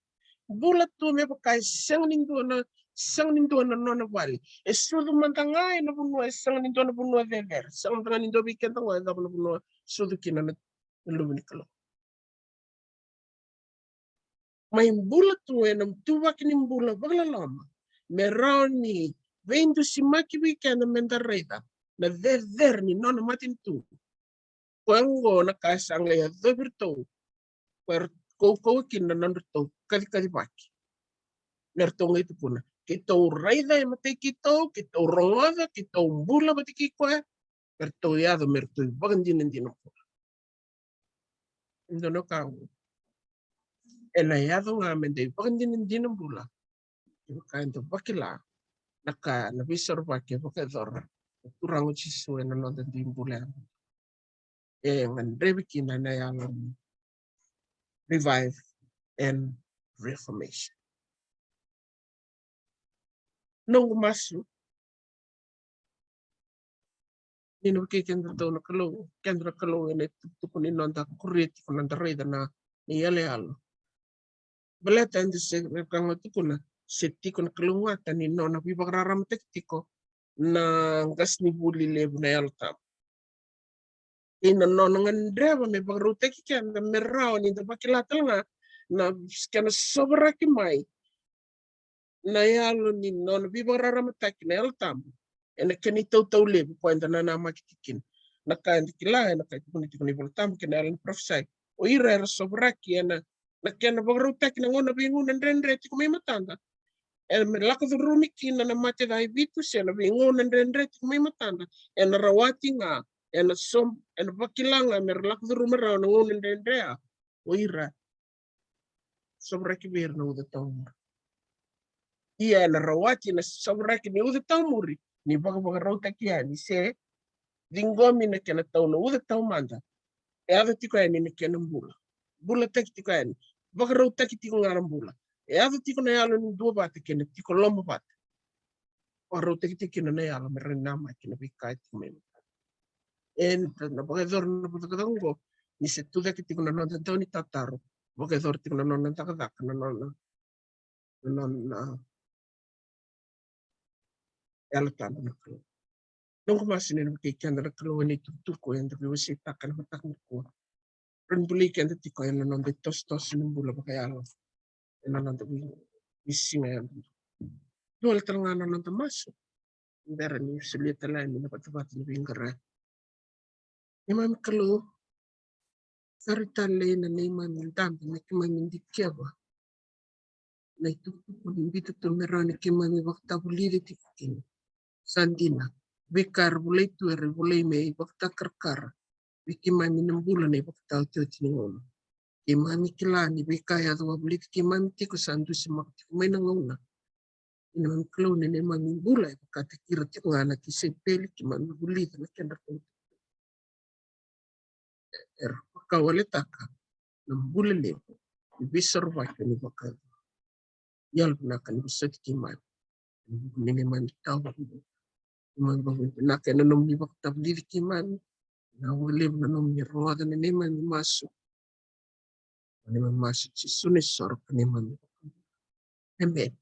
Bula tu me vaka e sega ni dua na, sega ni dua na nona vale. E sucu mada ga ena vanua e sega ni dua na vanua cecere. Sega mada ga ni dua vei keda qo e cava na vanua sucu kina na, na Luve ni Kalou. Mai bula tu ena ituvaki ni bula vakaloloma me rawa ni veidusimaki vei keda me da raica na cecere ni nona matanitu. Koya oqo na ka e sa qai yacovi iratou, koya era kaukauwa kina na nodratou kacikacivaki. Me ratou qai tukuna, keitou raica e matai keitou, keitou rogoca, keitou bula vata kei koya. Me ratou yaco me ratou ivakadinadina bula. Dua na ka oqo ena yaco ga me da ivakadinadina bula. Kevaka eda vakila na ka, na veisorovaki e vakayacora na Turaga o Jisu ena noda dui bula. E gadrevi kina na yalo ni revive and reformation. Noqu masu ni na vukei kedatou na Kalou, keda na Kalou ena itukutuku ni noda kuria tiko, noda raica na, na iyaloyalo. Baleta eda se, ka ga tukuna, se tiko na kalougata ni nona veivakararamataki tiko na qasenivuli levu na Yalo Tabu. Ena nona gadreva me vakarautaki keda me rawa ni da vakila tale ga na kena sovaraki mai na yalo ni nona veivakararamataki na Yalo Tabu ena kena itautau levu, koya eda nanamaki tiko kina. Na ka eda kila, ena ka e tukuni tiko na iVola Tabu kei na yalo ni parofisai, o ira era sovaraki ena, na kena vakarautaki na gauna, veigauna dredre tiko mai matada, e me lako curumi kina na mate ca e vitu, se na veigauna dredre tiko mai matada, ena rawati ga, ena so, ena vakila ga me ra lako curuma rawa na gauna dredre. A, o ira sovaraki vei ira na uca taumuri. Ia ena rawati na sovaraki ni uca taumuri ni vakavakarautaki yani, se ciqomi na kena tau na uca taumada. E yaco tiko yani na kena bula, bulataki tiko yani, vakarautaki tiko ga na bula. E yaco tiko na yalo ni duavata kei na tiko lomavata. Vakarautaki tiko kina na yalo me ra namaki na veika e tiko mai matada. Ena vakayacora na vakacakacaka oqo, ni se tucake tiko na noda dau ni tataro, vakayacora tiko na nona cakacaka na nona, na nona Yalo Tabu na Kalou. Noqu masu ni na vukei keda na Kalou ena itukutuku eda veiwaseitaka ena mataka nikua. Rawa ni bulai keda tiko ena noda itosotoso ni bula vakayalo ena noda vei, veisiga yadua. Dua tale ga na noda masu, bera ni solia tale yani na vatavata ni veiqaravi. Neimami Kalou, sara tale na neimami dabe me keimami dikeva na itukutuku ni biuta tu me rawa ni keimami vakatavulici tiko kina. Sa dina, veika era volai tu era volai me ivakatakarakara vei keimami na bula na ivakataotioti ni gauna. Keimami kila ni veika e yaco wavoliti keimami tiko sa dusimaka tiko mai na gauna. Neimami Kalou, na neimami bula e vakataki ira tiko ga na tisaipeli keimami vulica na kedratou, era vakawaletaka na bula levu ni veisorovaki ni vakayalo. Yalo vinaka ni vosoti keimami. Ni neimami tawa, neimami vakavinavinaka ena nomuni vakatavulici keimami. Na vakalevu na nomuni rogoca na neimami masu. Neimami masu Jisu na isoro ka neimami. Emeni.